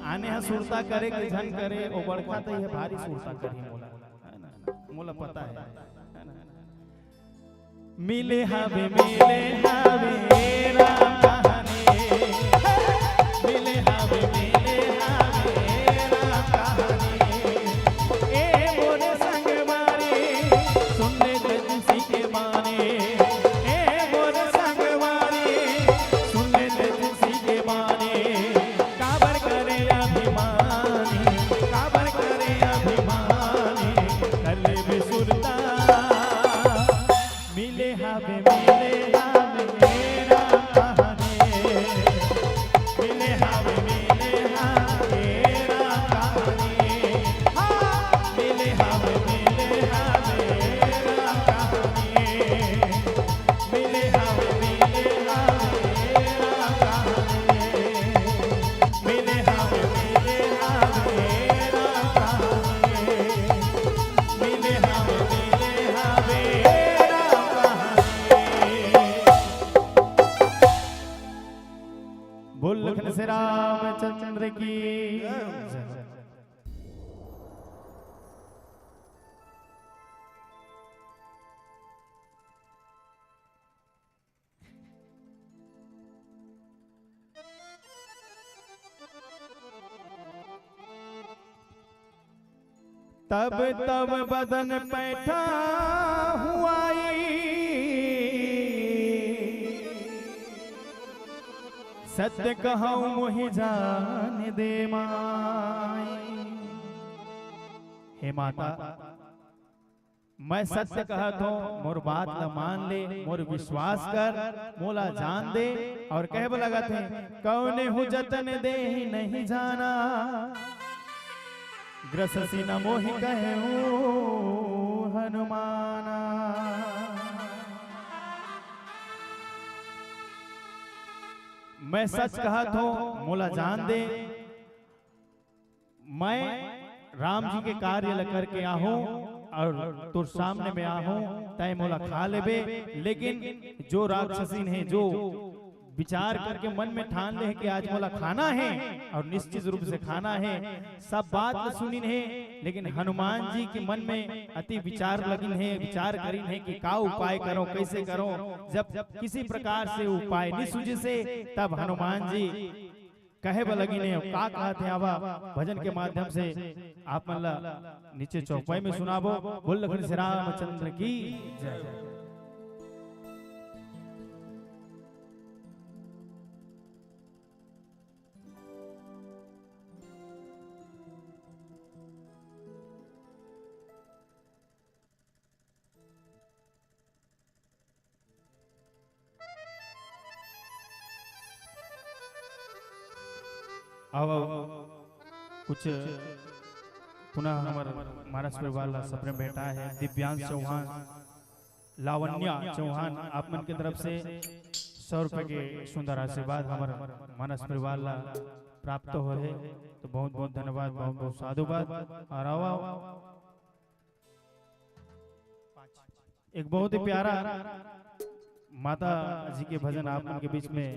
आने हा सुरता करे कि झन करे, ओ बड़खा तई हे भारी सुरता करही मोला, है ना? मोला पता है, है ना? मिले हावे, मिले हावे, राम कहानी। मिले हावे, मिले हावे, राम कहानी। ए मोरे संगवारी, सुन ले तुलसी के बानी, ए मोर संगवारी, सुन ले तुलसी के बानी, काबर करे अभिमानी, काबर करे अभिमानी, कर ले बिसुरता। मिले हवे, मिले हवे, ए राम कहानी। मिले हवे, मिले हवे, ए राम कहानी। हाँ, मिले हवे, मिले हवे, ए राम कहानी। मिले हवे, मिले हवे, ए राम कहानी। मिले हवे, मिले हवे, ए राम कहानी। मिले हवे, मिले हवे, ए राम कहानी। बोल लखन से रामचंद्र की जय। तब तब बदन पैठा हुआई, सत्य कहूँ मोहि जान दे माई। हे माता, मैं सत्य कहत हूँ, मोर बात ला मान ले, मोर विश्वास कर, मोला जान दे। और कहे बर लगत हे, कौने हूँ जतन देहि नहीं जाना, ग्रससि न मोहि कहेउ हनुमाना। मैं सच कहत हूँ, मोला जान दे, मैं राम जी के कार्य ल करके आहूं और तोर सामने में आहूं, तय मोला खा लेबे। लेकिन जो राक्षसीन हे, जो विचार करके मन में ठान ले हे कि आज मोला खाना हे और निश्चित रूप से खाना हे, सब बात ल सुनिन हे, लेकिन हनुमान जी के मन में अति विचार लगिन हे, विचार करिन हे कि का उपाय करो, कैसे करो। जब किसी प्रकार से उपाय नहीं सूझे से, तब हनुमान जी कहे बर लगिन हे, का कहत हे, आवा भजन के माध्यम से आप मन ला नीचे चौपाई में सुनाबो। बोल लखन से रामचंद्र की जय। अब कुछ पुनः हमर मानस परिवार ला सबने भेंटाए हे दिव्यांश चौहान, लावण्या चौहान, आप मन के तरफ से सौ रुपए के सुंदर आशीर्वाद हमर मानस परिवार ला प्राप्त हो हे, तो बहुत बहुत धन्यवाद, बहुत बहुत साधुवाद। और आओ, आओ। एक बहुत ही प्यारा माता जी के भजन आप मन के बीच में।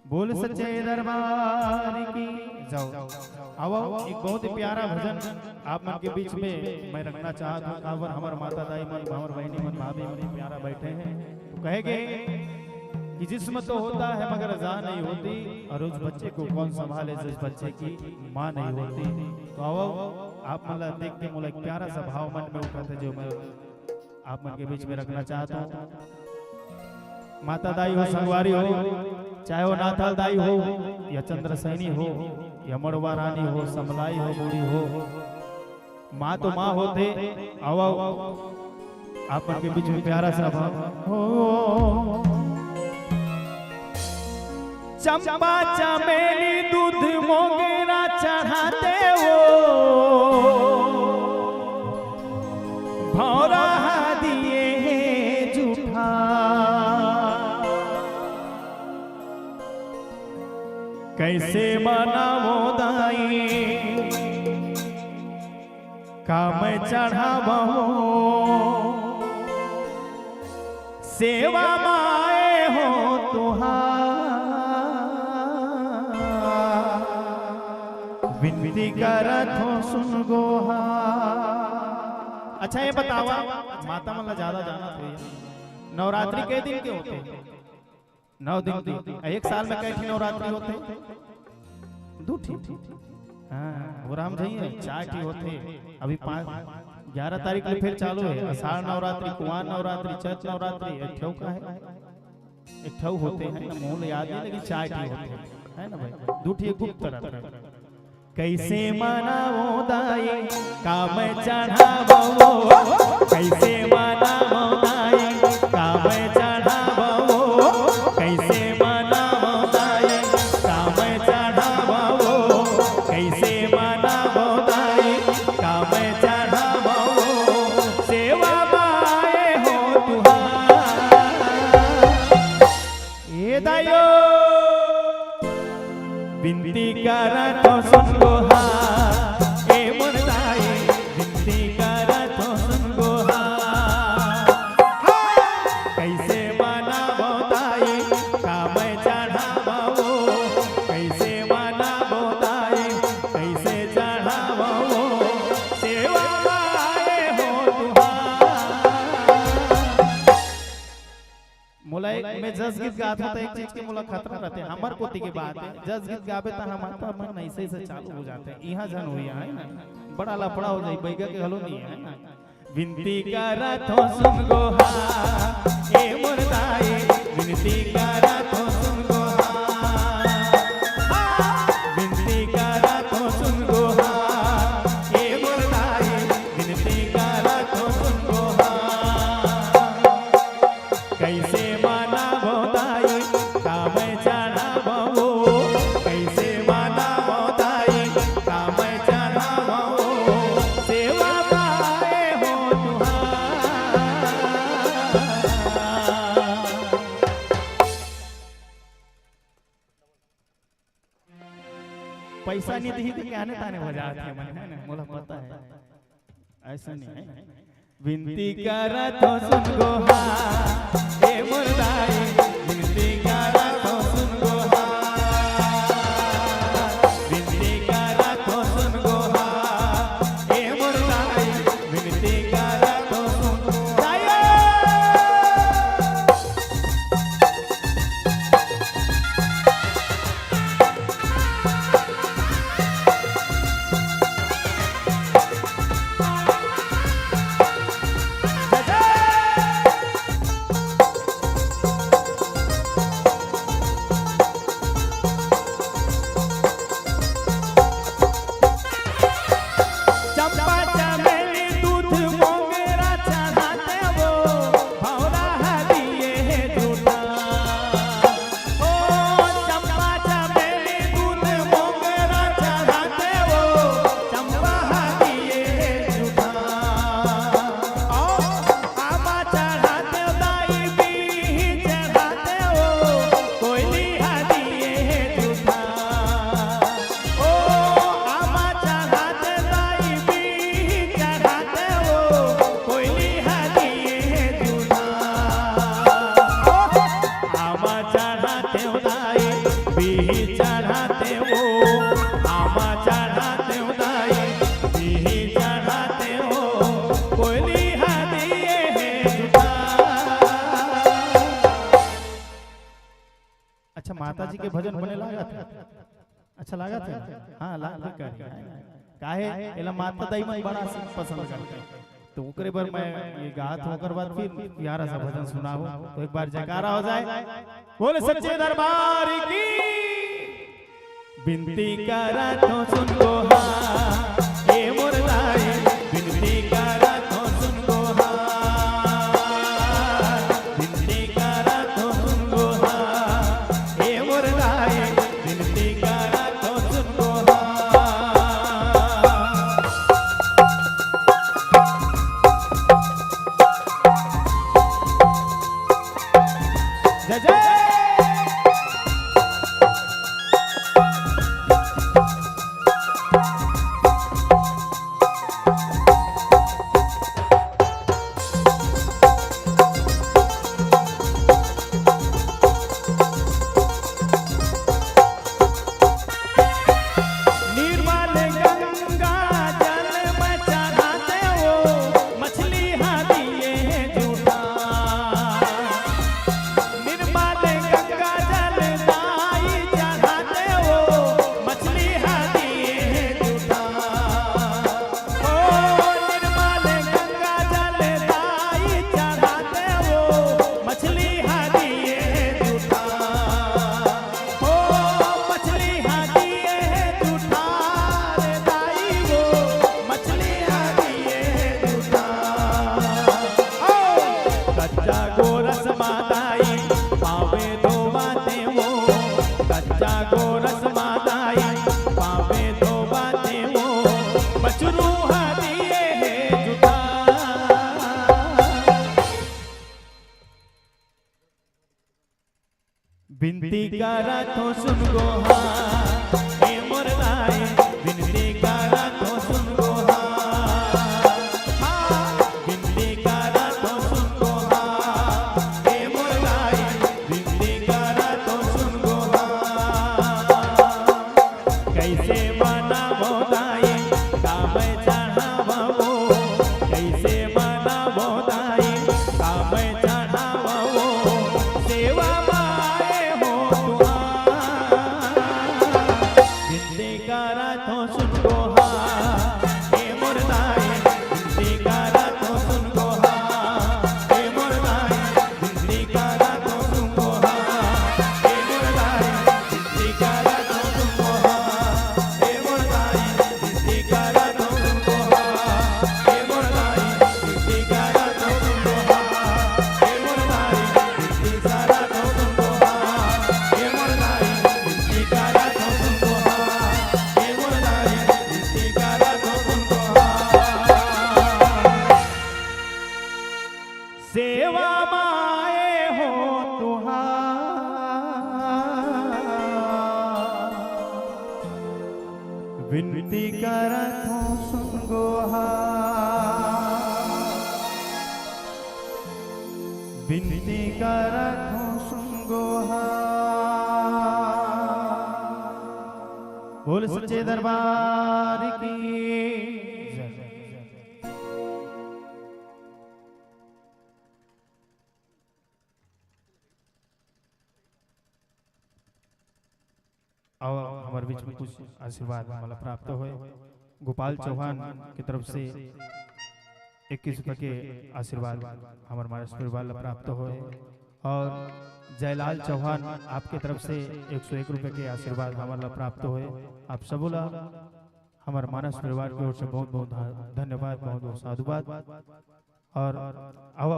बोल सच्चे दरबार की। जाओ, आओ, एक बहुत ही प्यारा भजन आप मन के बीच में मैं रखना चाहत हूँ। काबर हमर माता दाई मन, हमर बहिनी मन, भाभी मन प्यारा बैठे हे, तो कहे गे कि जिस्म तो होता है मगर जान नहीं होती, और उस बच्चे को कौन संभाले जिस बच्चे की माँ नहीं होती। तो आओ, आप मन ला देख के मोला एक प्यारा सा भाव मन में उठत हे, जो मैं आप मन के बीच में रखना चाहत हूँ। माता दाई हो, संगवारी हो, चाहे वो नाथल दाई हो, या चंद्रसैनी हो, या मड़वा रानी हो, समलाई हो, बूढ़ी हो, माँ तो माँ होथे। आओ, आओ, आप मन के बीच में प्यारा सा भाव हो। चंपा चमेली दूध मोगरा चढ़ाथे वो, भौरा दिए हे जूठा। कैसे मनावो दाई, का मैं चढ़ावो, सेवा माए हो तुहार, विनती करत हो सुन गोहार। अच्छा, ये बतावा, माता मन ला ज्यादा जानत होही। नवरात्रि के दिन के होथे? नौ दिन के। एक साल में कई ठी नवरात्रि होथे? दू ठी। हाँ, वो राम जी है, चार ठी होथे। अभी पाँच, ग्यारह तारीख ले फिर चालू है। आषाढ़ नवरात्रि, कुंवार नवरात्रि, चैत नवरात्रि, एक ठो का है? एक ठो होथे, है ना? मोला याद नहीं, लेकिन चार ठी होथे, है ना भाई? दू ठी गुप्त रथे। कैसे मनावो दाई, का मैं चढ़ावो? कैसे मनावो दाई, का मैं चढ़ावो? कैसे मनावो दाई, का मैं चढ़ावो? कैसे मनावो दाई, का मैं चढ़ावो? सेवा बाए हो तुहार। ए दाइयो, बिनती करत हो सुन गोहार, ए मोर दाई, बिनती करत हो सुन गोहार। कैसे मनावो दाई, का मैं चढ़ावो, कैसे मनावो दाई, कैसे चढ़ावो, सेवा बाए हो तुहार। मोला एक, मैं जस गीत गात हूँ, तो एक चीज के मोला खतरा रहते, हमर कोती के बात है, जस गीत गाबे त हमर तो मन ऐसे ऐसे चालू हो जाते, यहाँ झन हो यहाँ, है ना, बड़ा लफड़ा हो जाई, बैगा के घलो नहीं है, है ना। बिनती करत हो सुन गोहार, ए मोर दाई, बिनती करत हो सुन गोहार, बिनती करत हो सुन गोहार, ए मोर दाई, बिनती करत हो सुन गोहार। कैसे मनावो दाई, का मैं चढ़ावो? कैसे मनावो दाई, का मैं चढ़ावो? सेवा बाए हो तुहार। पैसा नहीं दिही तो क्या ने ताने बजात है मन, है ना? मोला पता है, ऐसा नहीं है। बिनती करत हो सुन गोहार, ए मोर दाई, बिनती करत हो सुन गोहार, बिनती करत हो सुन गोहार, ए मोर दाई, बिनती करत हो सुन दाई। चंपा चमेली दूध मोंगरा चढ़ाते वो, भौरा हदिये हे जूठा। ओ चंपा चमेली दूध मोंगरा चढ़ाते वो, चंपा हदिये हे जूठा। ओ आमा चढ़ाते दाई, बीही चढ़ाते वो, कोयली हदिये हे जूठा। ओ आमा चढ़ाते दाई, बीही चढ़ाते वो, कोयली हदिये हे जूठा। ओ आमा चढ़ाते दाई, बीही चढ़ाते वो, आमा चढ़ाते दाई, बीही चढ़ाते वो, कोयली हदिये हे जूठा। अच्छा, माता जी के भजन बने लागत हे? अच्छा लागत हे? हाँ, लागबे करही। काहे? एला माता दाई मन बड़ा पसंद करथे। तो ओकरे बर मैं ये गात हूँ, ओकर बाद फिर प्यारा सा भजन सुनाहूँ। तो एक बार जयकारा हो जाए, बोले सच्चे दरबार की। बिनती करत हो सुन गोहार, ए मोर दाई, बिनती करत हो सुन गोहार, बिनती करत हो सुन गोहार, ए मोर दाई, बिनती करत हो सुन गोहार। जय जय। निर्मल गंगा जल में चढ़ाते वो, मछली हदिये कच्चा गोरस मा दाई, पाँवे धोवा देवो। कच्चा गोरस मा दाई, पाँवे धोवा देवो। बछरू हा दिए हे जुठा। बिनती करत हों सुन गो हा, ए मोर दाई, बिनती करत हों सुन गो हा। हाँ, बिनती करत हों सुन गो हा, ए मोर दाई, बिनती करत हों सुन गो हा। कइसे मनावों दाई, का मैं चढ़ावों? कइसे मनावों दाई, का मैं चढ़ावों? सेवा मा आए हों तुँहर, बिनती करत हों सुन गो हा, ए मोर दाई, बिनती करत हों सुन गो हा, ए मोर दाई। सेवा मा आए हों तुँहर, बिनती करत हों सुन गो हा, बिनती करत हों सुन गो हा। बोल सच्चे दरबार की जय। अउ हमर बीच में कुछ आशीर्वाद हमला प्राप्त होय। गोपाल चौहान के तरफ से इक्कीस रुपये के आशीर्वाद हमर मानस परिवार ला प्राप्त होय। अउ जयलाल चौहान, आपके तरफ से एक सौ एक रुपये के आशीर्वाद हमला प्राप्त होय। आप सबो ला हमर मानस परिवार के ओर से बहुत बहुत धा-, धन्यवाद, बहुत बहुत साधुवाद। अउ अब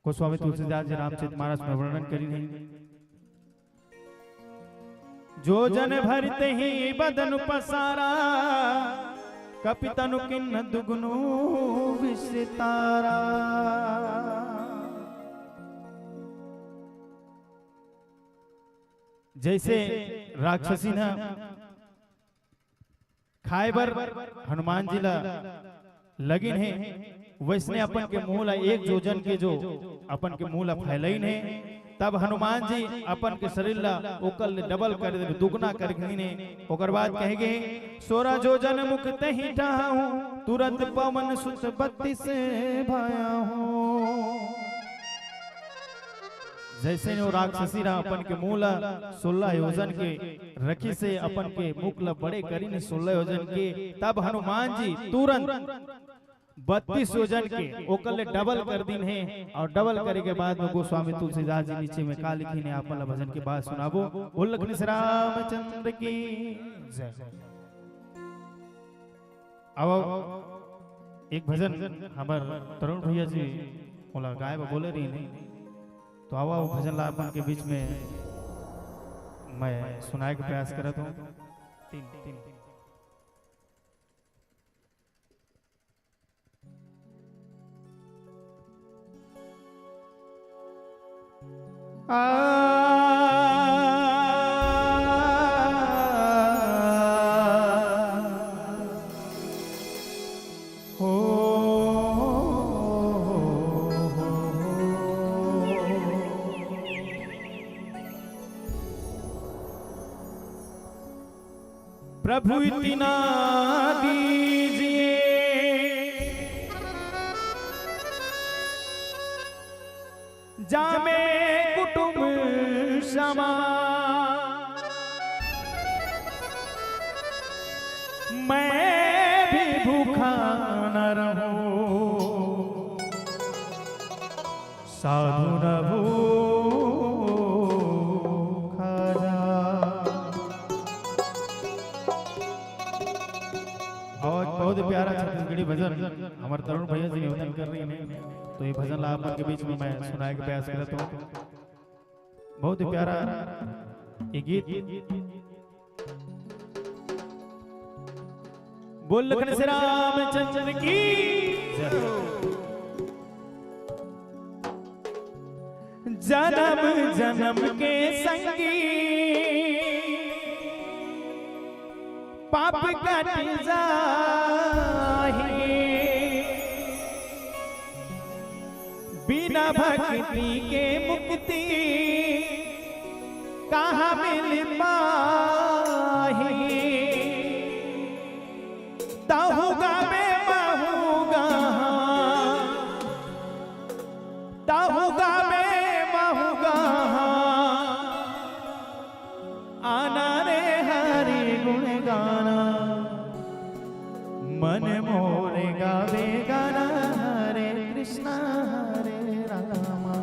गोस्वामी तुलसीदास जी रामचरित मानस में वर्णन करिन हे। जोजन भरि तेहि बदन पसारा, कपि तनु कीन्ह दुगुनु विस्तारा। जइसे राक्षसी न खाए बर हनुमान जी ला लगिन हे, वइसने अपन के मुंह ला एक जोजन के जो अपन के मुंह ला फैलाइन हे, तब हनुमान जी अपन के शरीर ला ओकर ले डबल कर दे, दुगना कर दीन हे। ओकर बाद कहे गे, "सोरह जोजन मुख तेहि ठाहूं, तुरंत पवन सुत बत्तीस भयहूं।" जइसे ने वो राक्षसी ला अपन के मुंह ला सोलह योजन के रखिस हे, अपन के मुख ला बड़े करिन हे सोलह योजन के, तब हनुमान जी तुरंत बत्तीस योजन के ओकर ले डबल कर दीन हे। अउ डबल करे के बाद में गोस्वामी तुलसीदास जी नीचे में का लिखिन हे, आप मन ला भजन के बाद सुनाबो। बोल लखनी श्री रामचंद्र की जय। अब एक भजन हमर तरुण भैया जी मोला गाए बर बोले रहिन हे, तो आवा वो भजन ला अपन के बीच में मैं सुनाए के प्रयास करत हूँ। तीन, तीन। आ, हो, हो, हो, हो। प्रभु इतना दीजिए, जामे कुटुम समा, मैं भी भूखा न रहूं। साधु न भूखा जा। बहुत, बहुत प्यारा छत्तीसगढ़ी भजन हमर तरुण भैया जी निवेदन कर रहे हैं, तो ये भजन ला आप मन के बीच में मैं सुनाए के प्रयास करत हूँ। बहुत ही प्यारा ये गीत। बोल लखन से रामचंद्र की जय हो। जन्म जन्म के संगी पाप कट जाही, बिना भक्ति के मुक्ति कहाँ मिल पाही। तहु गावे महु गाहा, तहु गावे महु गाहा, आना रे हरि गुण गाना। मन मोर गावे गाना, हरे कृष्णा हरे रामा।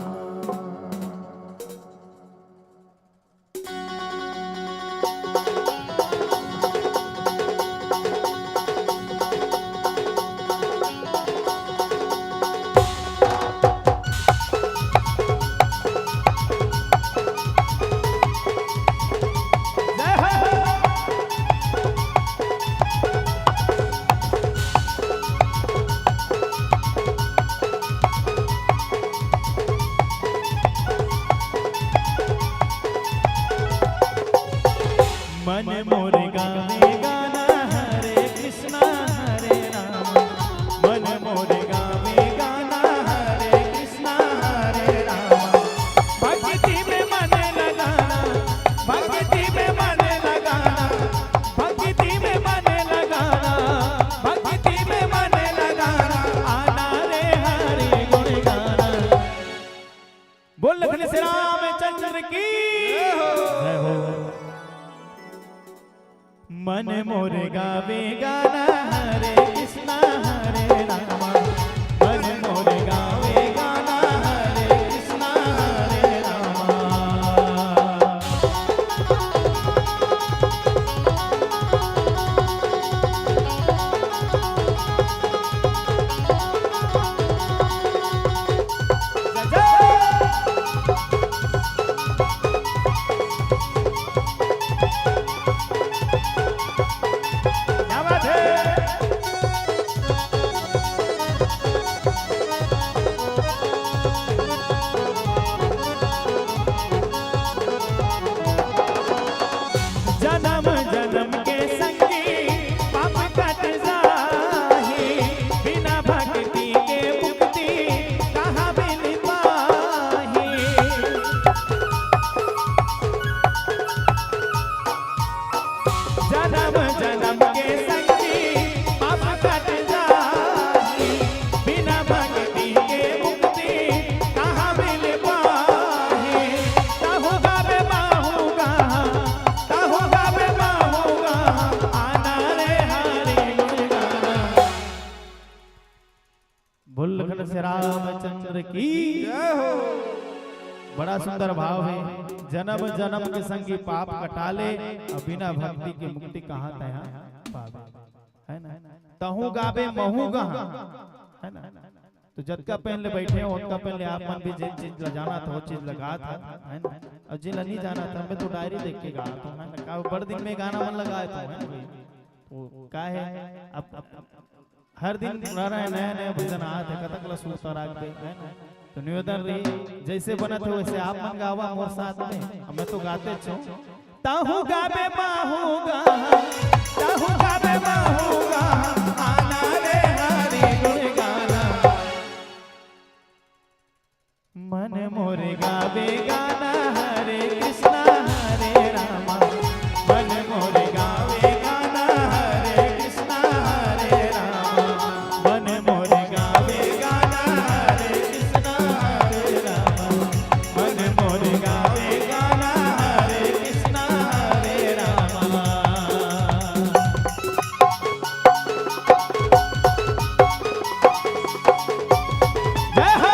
मन मोर गावे गाना, हरे कृष्णा हरे राम। मन मोर गावे गाना, हरे कृष्णा हरे राम। भक्ति में मन लगाना, भक्ति में मन लगाना, भक्ति में मन लगाना, भक्ति में मन लगाना। आना रे हरि गुण गाना। बोल लखन से रामचंद्र की जय हो। मन मोर गावे गाना, हरे कृष्णा हरे रामा। मन मोर गावे गाना, हरे कृष्णा हरे रामा। क्या बात है? जन्म जन्म के संगी पाप कट जाही, बिना भक्ति के मुक्ति कहाँ मिल पाही। जन्म जन्म के संगी पाप कट जाही, बिना भक्ति के मुक्ति कहाँ मिल पाही। तहु गावे महु गाहा, तहु गावे महु गाहा, आना रे हरि गुण गाना। बोल लखन से रामचंद्र की जय हो। बड़ा सुंदर भाव है। जन्म जन्म के संगी पाप कटा ले, अउ बिना भक्ति के मुक्ति कहाँ तहाँ पावे, है ना? तहु गावे महु गाहा, है ना? तो जतका पहले बैठे हो, ओतका पहले आप मन भी जे चीज ला जाना था, वो चीज लगा था, है ना? अउ जेला नहीं जाना था, मैं तो डायरी देख के गा था, है ना? का बड़ दिन में गाना मन लगाए था, है ना भाई? तो का है, अब, अब हर दिन नया नया नया भजन आत हे, कतक ला सुरता राखबे, है ना? तो निवेदन रही, जैसे बनत हे वैसे आप मन गावा मोर साथ में, अब मैं तो गाते छो। तहु गावे महु गाहा, तहु गावे महु गाहा, आना रे हरि गुण गाना। मन मोर गावे गाना, हरे कृष्णा हरे रामा। मन मोर गावे गाना, हरे कृष्णा हरे रामा। मन मोर गावे गाना, हरे कृष्णा हरे रामा। मन मोर गावे गाना, हरे कृष्णा हरे रामा। जय हो।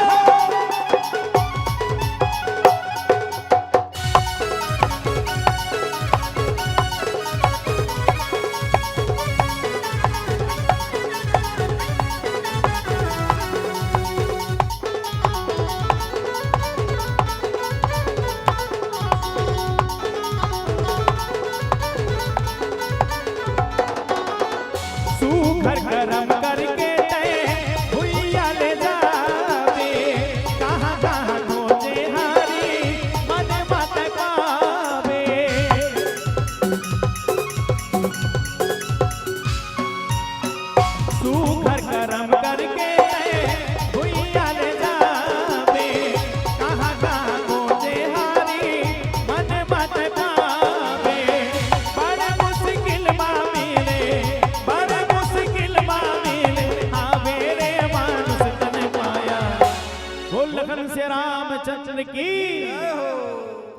लखन से रामचंद्र की।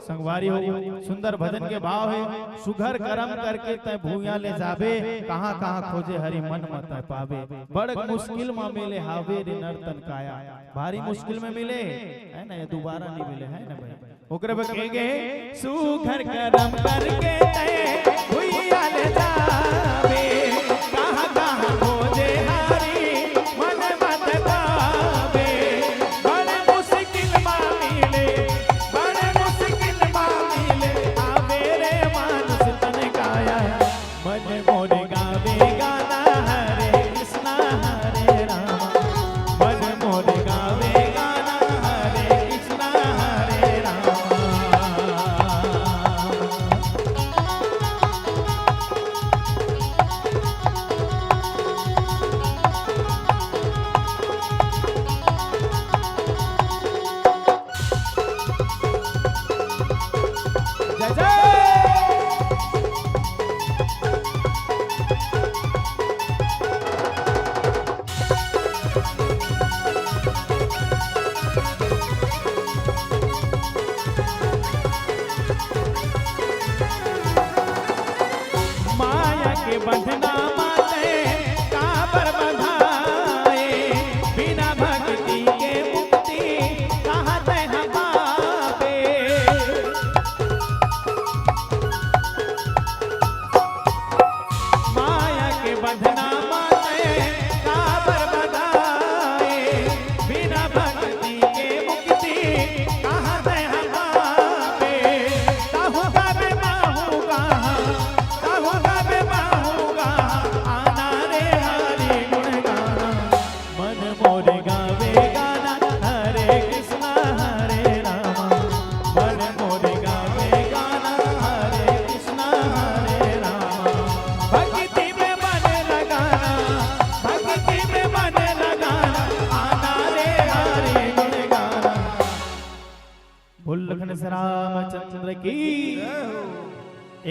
संगवारी हो, सुंदर भजन के भाव हे। सुघर करम करके तैं भुइयां ले जाबे, कहां कहां खोजे हरि मन म तैं पाबे। बड़ मुश्किल म मिले हावे रे नर्तन काया, भारी मुश्किल में मिले, है ना, ये दोबारा नहीं मिले, है ना भाई। ओकरे बर कहे गे, सुघर करम करके तैं भुइयां ले जाबे, कहां कहां खोजे हरि मन मत पाबे। बड़ मुश्किल मा मिले, बड़ मुश्किल मा मिले, आवे रे मानुष तन काया। मन मोर गावे गाना हरे कृष्णा हरे रामा। मन मोर गावे गाना हरे कृष्णा हरे रामा। जय जय। माया के बंधना मा तैं काबर बंधाए, बिना भक्ति के मुक्ति कहां तैं ह पाबे। माया के बंधना मा तैं काबर बंधाए, बिना भक्ति के मुक्ति कहां तैं ह पाबे। ताहू गाबे माहू कहां, ताहू गाबे माहू कहां, आना रे हरि गुण गाना। मन मोर गावे गाना हरे कृष्णा हरे रामा। मन मोर गावे गाना हरे कृष्णा हरे रामा। भक्ति में मन लगाना, भक्ति में मन लगाना, आना रे हरि गुण गाना। बोल लखन से रामचंद्र की।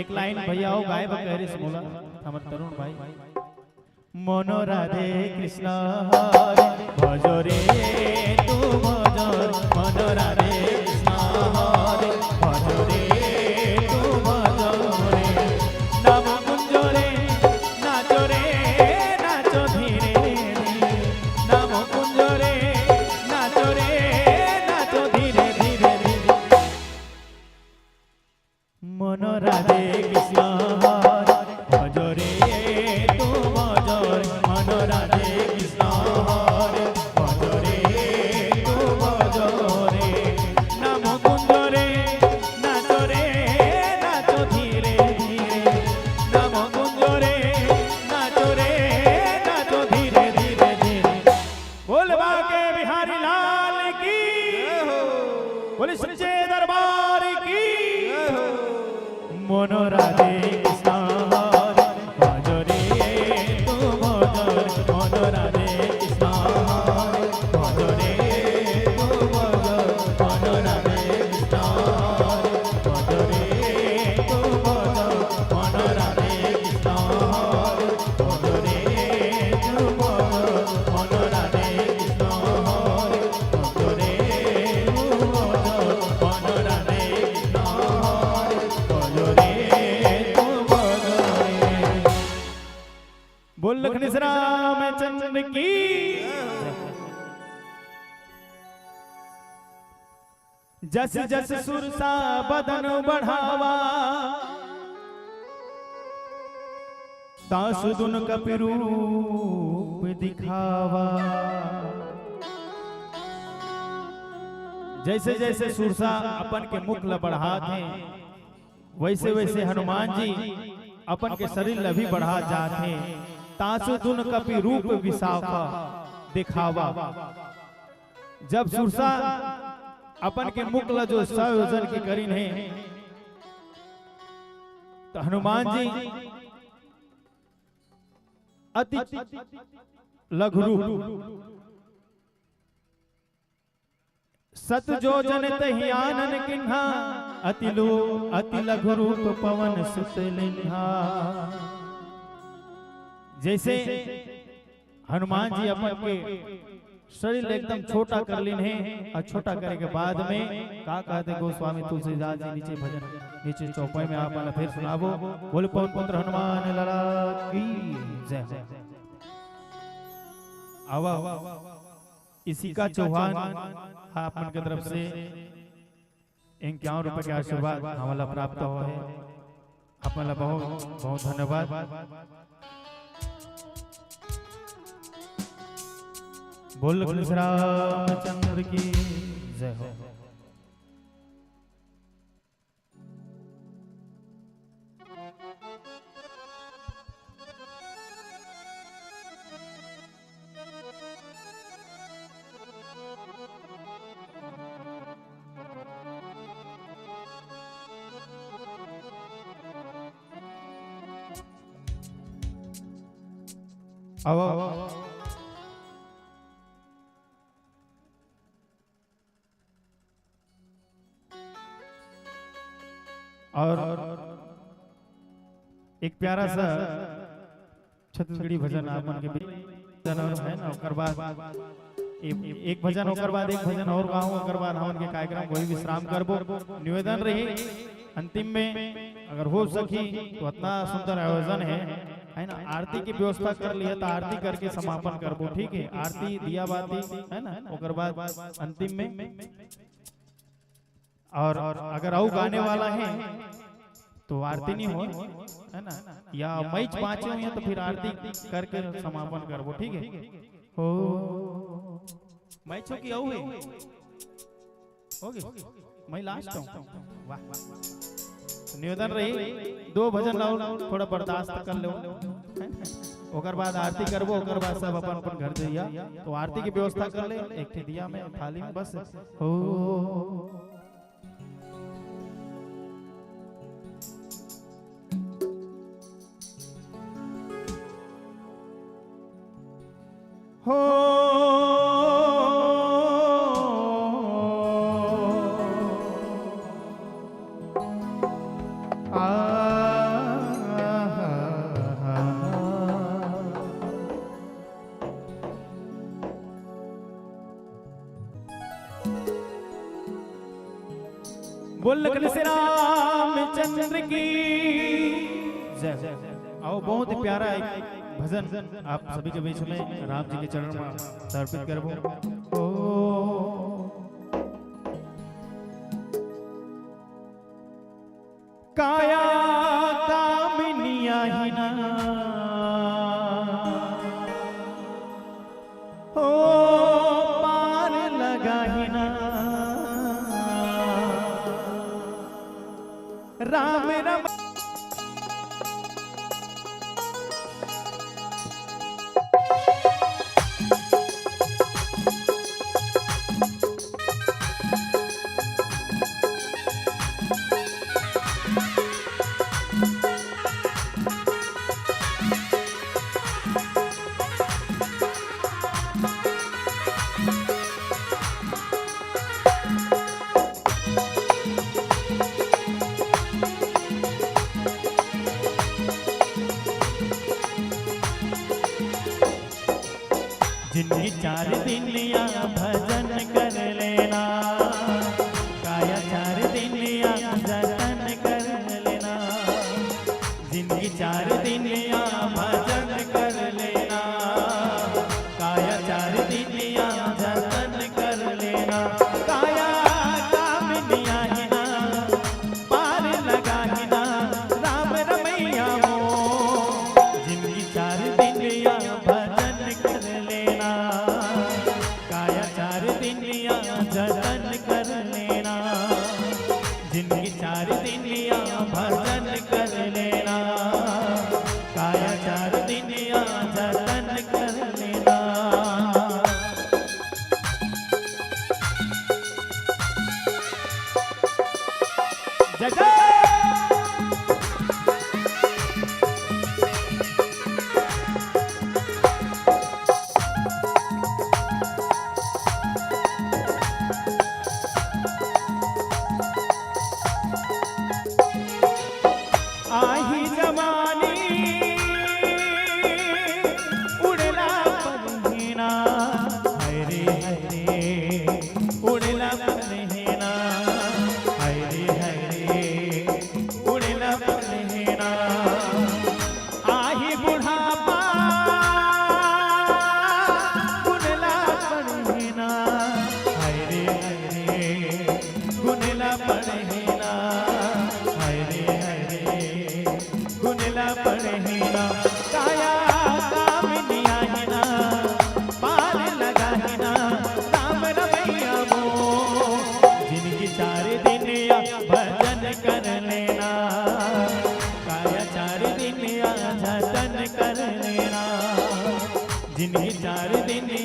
एक लाइन भैया हो गाए बर कहे रिहिस मोला, हमर तरुण भाई। मोनो राधे कृष्ण हरे भजो रे तू भजो रे, मोनो राधे कृष्ण हरे भजो रे तू भजो रे। नाम कुंजो रे नाचो रे नाचो धीरे धीरे। नाम कुंजो रे नाचो रे नाचो धीरे धीरे धीरे। मोनो राधे कृष्ण हरे भजो रे तू भजो रे। मोनो राधे कृष्ण हरे भजो रे तू भजो रे। नाम कुंजो रे नाचो रे नाचो धीरे धीरे। नाम कुंजो रे नाचो रे नाचो धीरे धीरे धीरे। बोल बांके बिहारी लाल की। बोले सच्चे दरबार की। मोनो राधे कृष्ण हरे भजो रे तू भजो रे। मोनो राधे कृष्ण हरे भजो रे तू भजो रे। मोनो राधे कृष्ण हरे भजो रे तू भजो रे। मोनो राधे कृष्ण हरे भजो रे तू भजो रे। मोनो राधे कृष्ण हरे बोल लखन से रामचंद्र की। जस जस सुरसा बदन बढ़ावा, तासु दुन कपि रूप दिखावा। जैसे जैसे सुरसा अपन के मुख ल बढ़ात हे, वैसे वैसे हनुमान जी अपन के शरीर ल भी बढ़ात जात हे। तासु दुन कपि रूप विसाफा दिखावा। जब सुरसा अपन के मुख ल जो सौ योजन के करिन हे, त हनुमान जी अति लघु रूप, सत योजन तहि आनन किन्हा, अति लो-, अति लघु रूप पवन सुत लिन्हा। जैसे हनुमान जी अपन के शरीर एकदम छोटा कर लीन हे, अउ छोटा करे के बाद में का कहत हे गोस्वामी तुलसीदास जी, नीचे भजन, नीचे चौपाई में आप मन ला फिर सुनाबो। बोले पवन पुत्र हनुमान लाला की जय हो। आवा, इशिका चौहान आप मन के तरफ से इक्यावन रुपए के आशीर्वाद हमला प्राप्त होय हे। आप मन ला बहुत, बहुत धन्यवाद। बोल कृष्ण रामचंद्र की जय हो। आवा, आवा। अउ एक प्यारा सा छत्तीसगढ़ी भजन आप मन के बीच हे ना, ओकर बाद ए-, एक भजन, ओकर बाद एक भजन अउ गाहूं, ओकर बाद हमन के कार्यक्रम वही विश्राम करबो। निवेदन रही, अंतिम में अगर हो सकी तो अतना सुंदर आयोजन हे, हे ना, आरती के व्यवस्था कर लिहा त आरती करके समापन करबो, ठीक हे? आरती, दिया बाती, हे ना, ओकर बाद अंतिम में अउ अगर अउ गाने वाला हे तो आरती नइ होय, हे ना, या मैच बांचे होही त फिर आरती करके समापन करबो, ठीक हे? हो, मैच हो कि अउ हे? होगे, मैं लास्ट हूं। वाह, वाह। तो निवेदन रही, दो भजन अउ थोड़ा बर्दाश्त कर लो, ओकर बाद आरती करबो, ओकर बाद सब अपन अपन घर जइहा। तो आरती के व्यवस्था कर ले, एक ठे दिया में, थाली में, बस। हो। हो। आ, हा, हा, हा। बोल कृष्ण रामचंद्र की जय। अउ बहुत ही प्यारा एक भजन आप सभी के बीच में राम जी के चरण में समर्पित करबो। ओ। काया कामिनी आही ना, ओ पार लगाही ना, राम राम। जिंदगी चार दिन या भजन कर लेना, काया चार दिन या जतन कर लेना। जिंदगी चार दिन या भजन कर लेना, काया चार दिन या जतन कर लेना। काया कामिनी आही ना, पार लगाही ना, राम रमैया मोर। जिंदगी चार दिन या भजन कर लेना, काया चार दिन या जतन कर लेना। जिंदगी चार दिन या भजन कर लेना, काया चार दिन या जतन कर लेना। जय जय। आही जवानी उड़ला पलहिना, हाय रे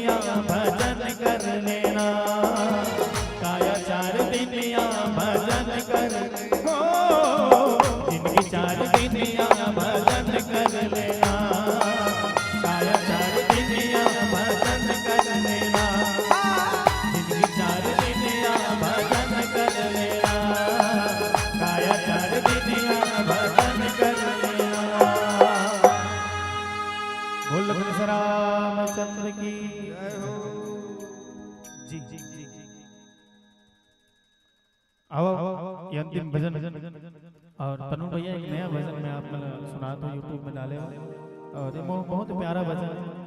भजन कर लेना, काया चार दिन या भजन कर, हो, जिनकी चार दिन या भजन कर लेना, काया चार दिन या भजन कर लेना, जिनकी चार दिन या भजन कर लेना, काया चार दिन या भजन कर लेना। बोल लखन रामचंद्र की। जी, जी, जी, जी। आओ, ये अंतिम भजन। और तनु भैया, एक नया भजन मैं आप मन ल सुनात हूँ, YouTube में डाले हो। और ये बहु-, बहुत प्यारा भजन है।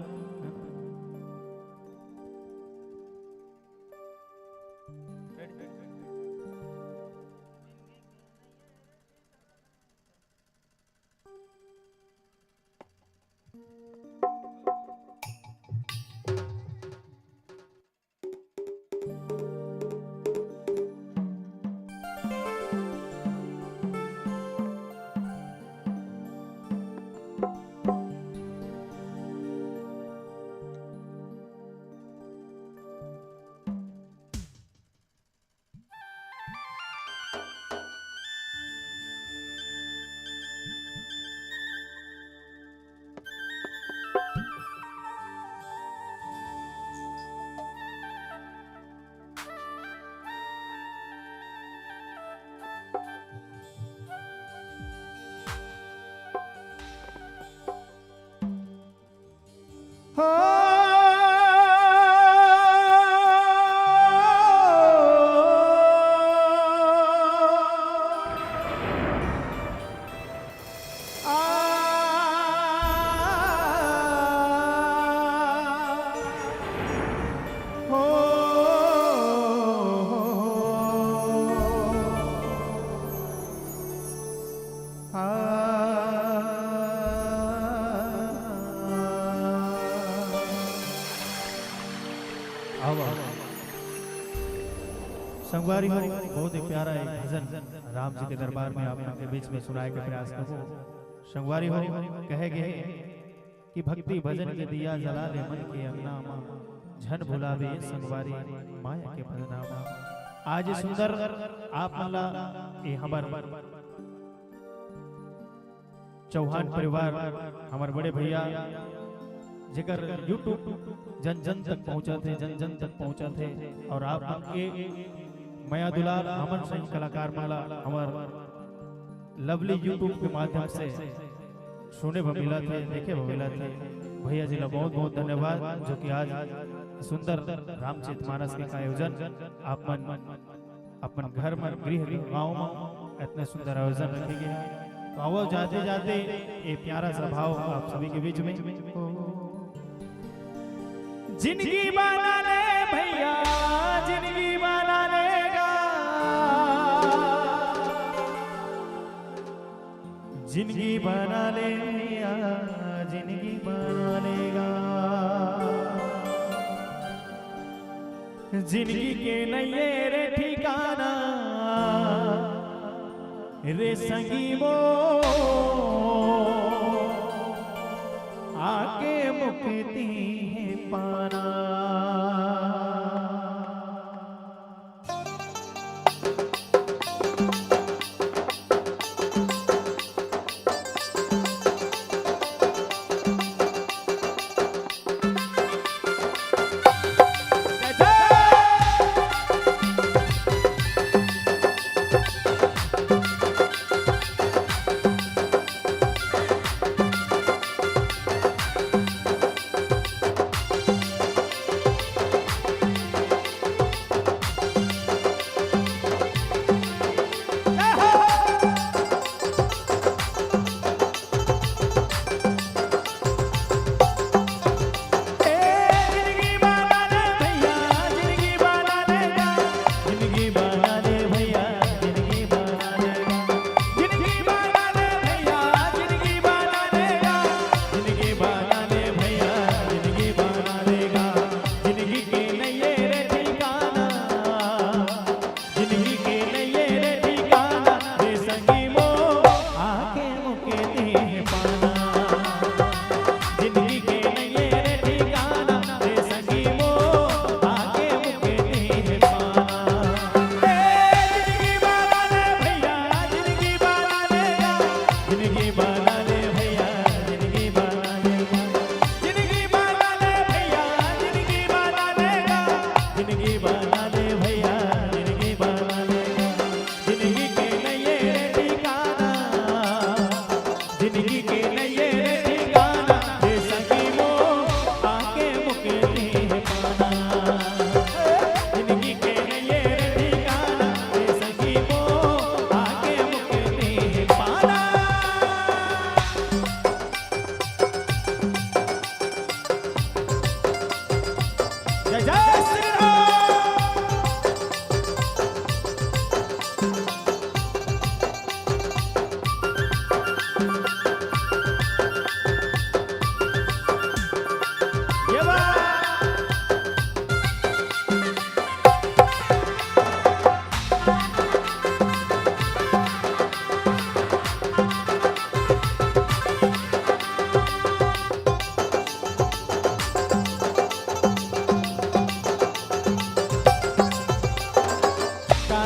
आओ, आओ। संगवारी हो, बहुत ही प्यारा एक भजन राम जी के दरबार में आप मन के बीच में सुनाए के प्रयास करबो। संगवारी हो, कहे गे कि भक्ति भजन के दिया जला ले मन के अंगना मा, झन भुलावे संगवारी माया के बंधना मा। आज सुंदर आप मन ला ये हमर चौहान परिवार, हमर बड़े भैया, जेकर YouTube जन जन तक पहुंचत हे, जन जन तक पहुंचत हे, और आप मन के मया दुलार हमन सही कलाकार मन ला हमर लवली YouTube के माध्यम से सुने बर मिलत हे, देखे बर मिलत हे। भैया जी ला बहुत बहुत धन्यवाद, जो कि आज सुंदर रामचरित मानस के आयोजन आप मन अपन घर में, गृह गांव में इतने सुंदर आयोजन रखे गए हैं। तो आओ, जाते जाते ये प्यारा सा भाव आप सभी के बीच में। जिंदगी बना ले भैया, जिंदगी बना लेगा, जिंदगी बना ले भैया, जिंदगी बना लेगा। जिंदगी के नइये रे ठिकाना, रे संगी मोर, आके मुक्ति हे पाना।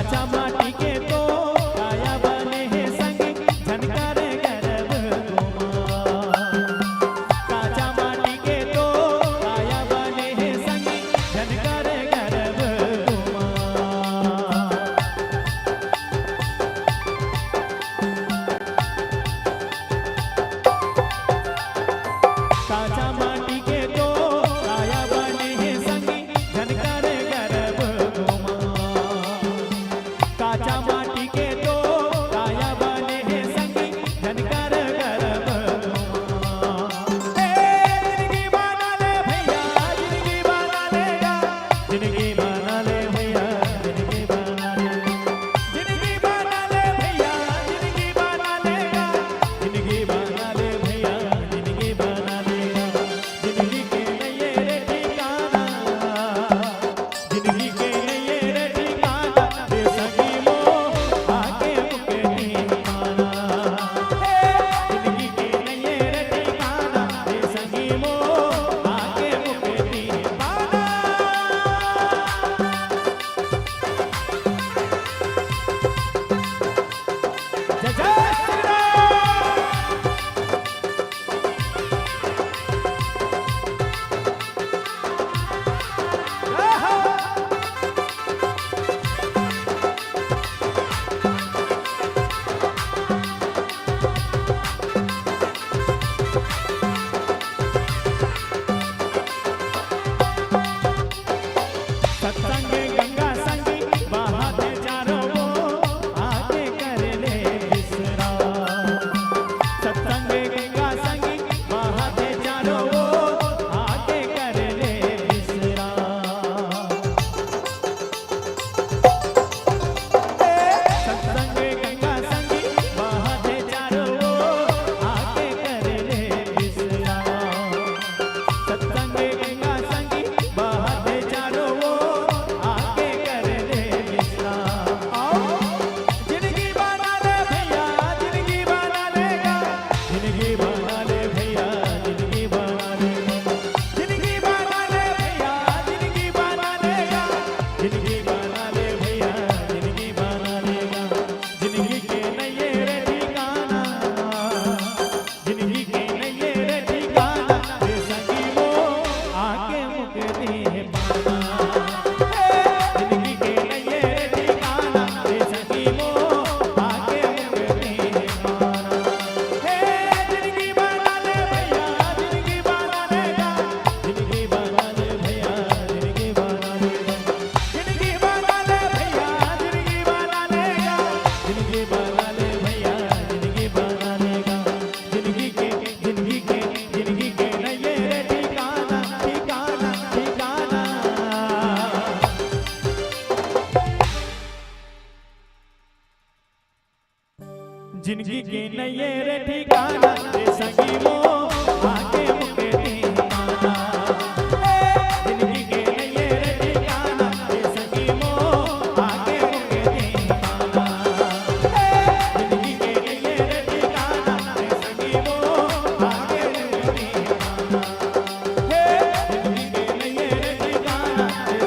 काचा माटी के तो काया बने हे संगी, झन करे गरब गुमान। काचा माटी के तो काया बने हे संगी, झन करे गरब गुमान। काचा माटी के तो काया बने हे संगी, झन करे गरब गुमान। काचा माटी के तो काया बने हे संगी, झन करे गरब गुमान। ए, जिनगी बना ले भैया, जिनगी बना ले गा, जिनगी बना ले भैया, जिनगी बना ले। जिनगी बना ले भैया, जिनगी बना ले गा, जिनगी बना ले भैया, जिनगी बना ले गा। जिनगी के नइये रे ठिकाना, जिनगी के नइये रे ठिकाना, रे संगी मोर आके मुके ठिकाना। हे, जिनगी के नइये रे ठिकाना, रे संगी मोर आके मुके ठिकाना। जय जय श्री राम। सत्संग गंगा संगी बहाथे चारों ओर, आके कर ले विश्राम। सत्संग गंगा संगी बहाथे चारों ओर, आके कर ले विश्राम। सत्संग गंगा संगी बहाथे चारों ओर, आके कर ले विश्राम। सत्संग गंगा संगी बहाथे चारों ओर, आके कर ले विश्राम। आओ, जिनगी बना ले भैया, जिनगी बना ले गा, जिनगी बना ले भैया, जिनगी बना ले। जिनगी बना ले भैया, जिनगी बना ले गा, जिनगी बना ले भैया, जिनगी बना ले गा। जिनगी के नइये रे ठिकाना, जिनगी के नइये रे ठिकाना, रे संगी मोर आके मुके दे पाना। जिनगी के नइये रे ठिकाना, रे संगी मोर आके मुके दे पाना। हे जिनगी बना ले भैया, जिनगी बना ले गा, जिनगी बना ले भैया, जिनगी बना ले गा। जिनगी बना ले भैया, जिनगी बना ले गा, जिनगी बना ले भैया, जिनगी बना ले गा। जिनगी के, जिनगी के, जिनगी के नइये रे ठिकाना, ठिकाना, ठिकाना। जिनगी के नइये रे ठिकाना, रे संगी मोर आके मुके दे पाना। ए, जिनगी के नइये रे ठिकाना, रे संगी मोर आके मुके दे पाना। ए, जिनगी के नइये रे ठिकाना, रे संगी मोर आके मुके दे पाना। जिनगी के नइये रे ठिकाना, रे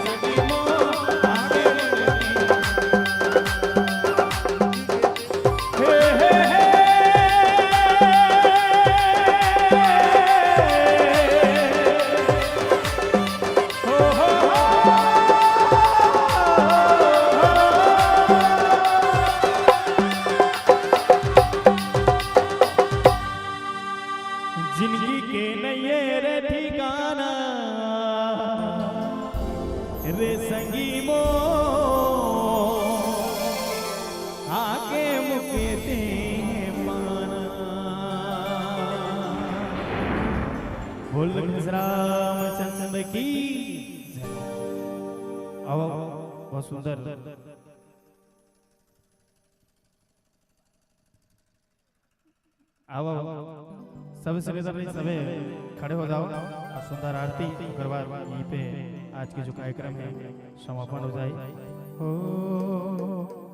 संगी मोर आके मुके दे पाना। बोल रामचंद्र की जय। आओ, बहुत सुंदर। आओ, आओ। सबसे निवेदन है, सबे खड़े हो जाओ और सुंदर आरती, ओकर बाद यहीं पे आज के जो कार्यक्रम है, समापन हो जाए। ओ।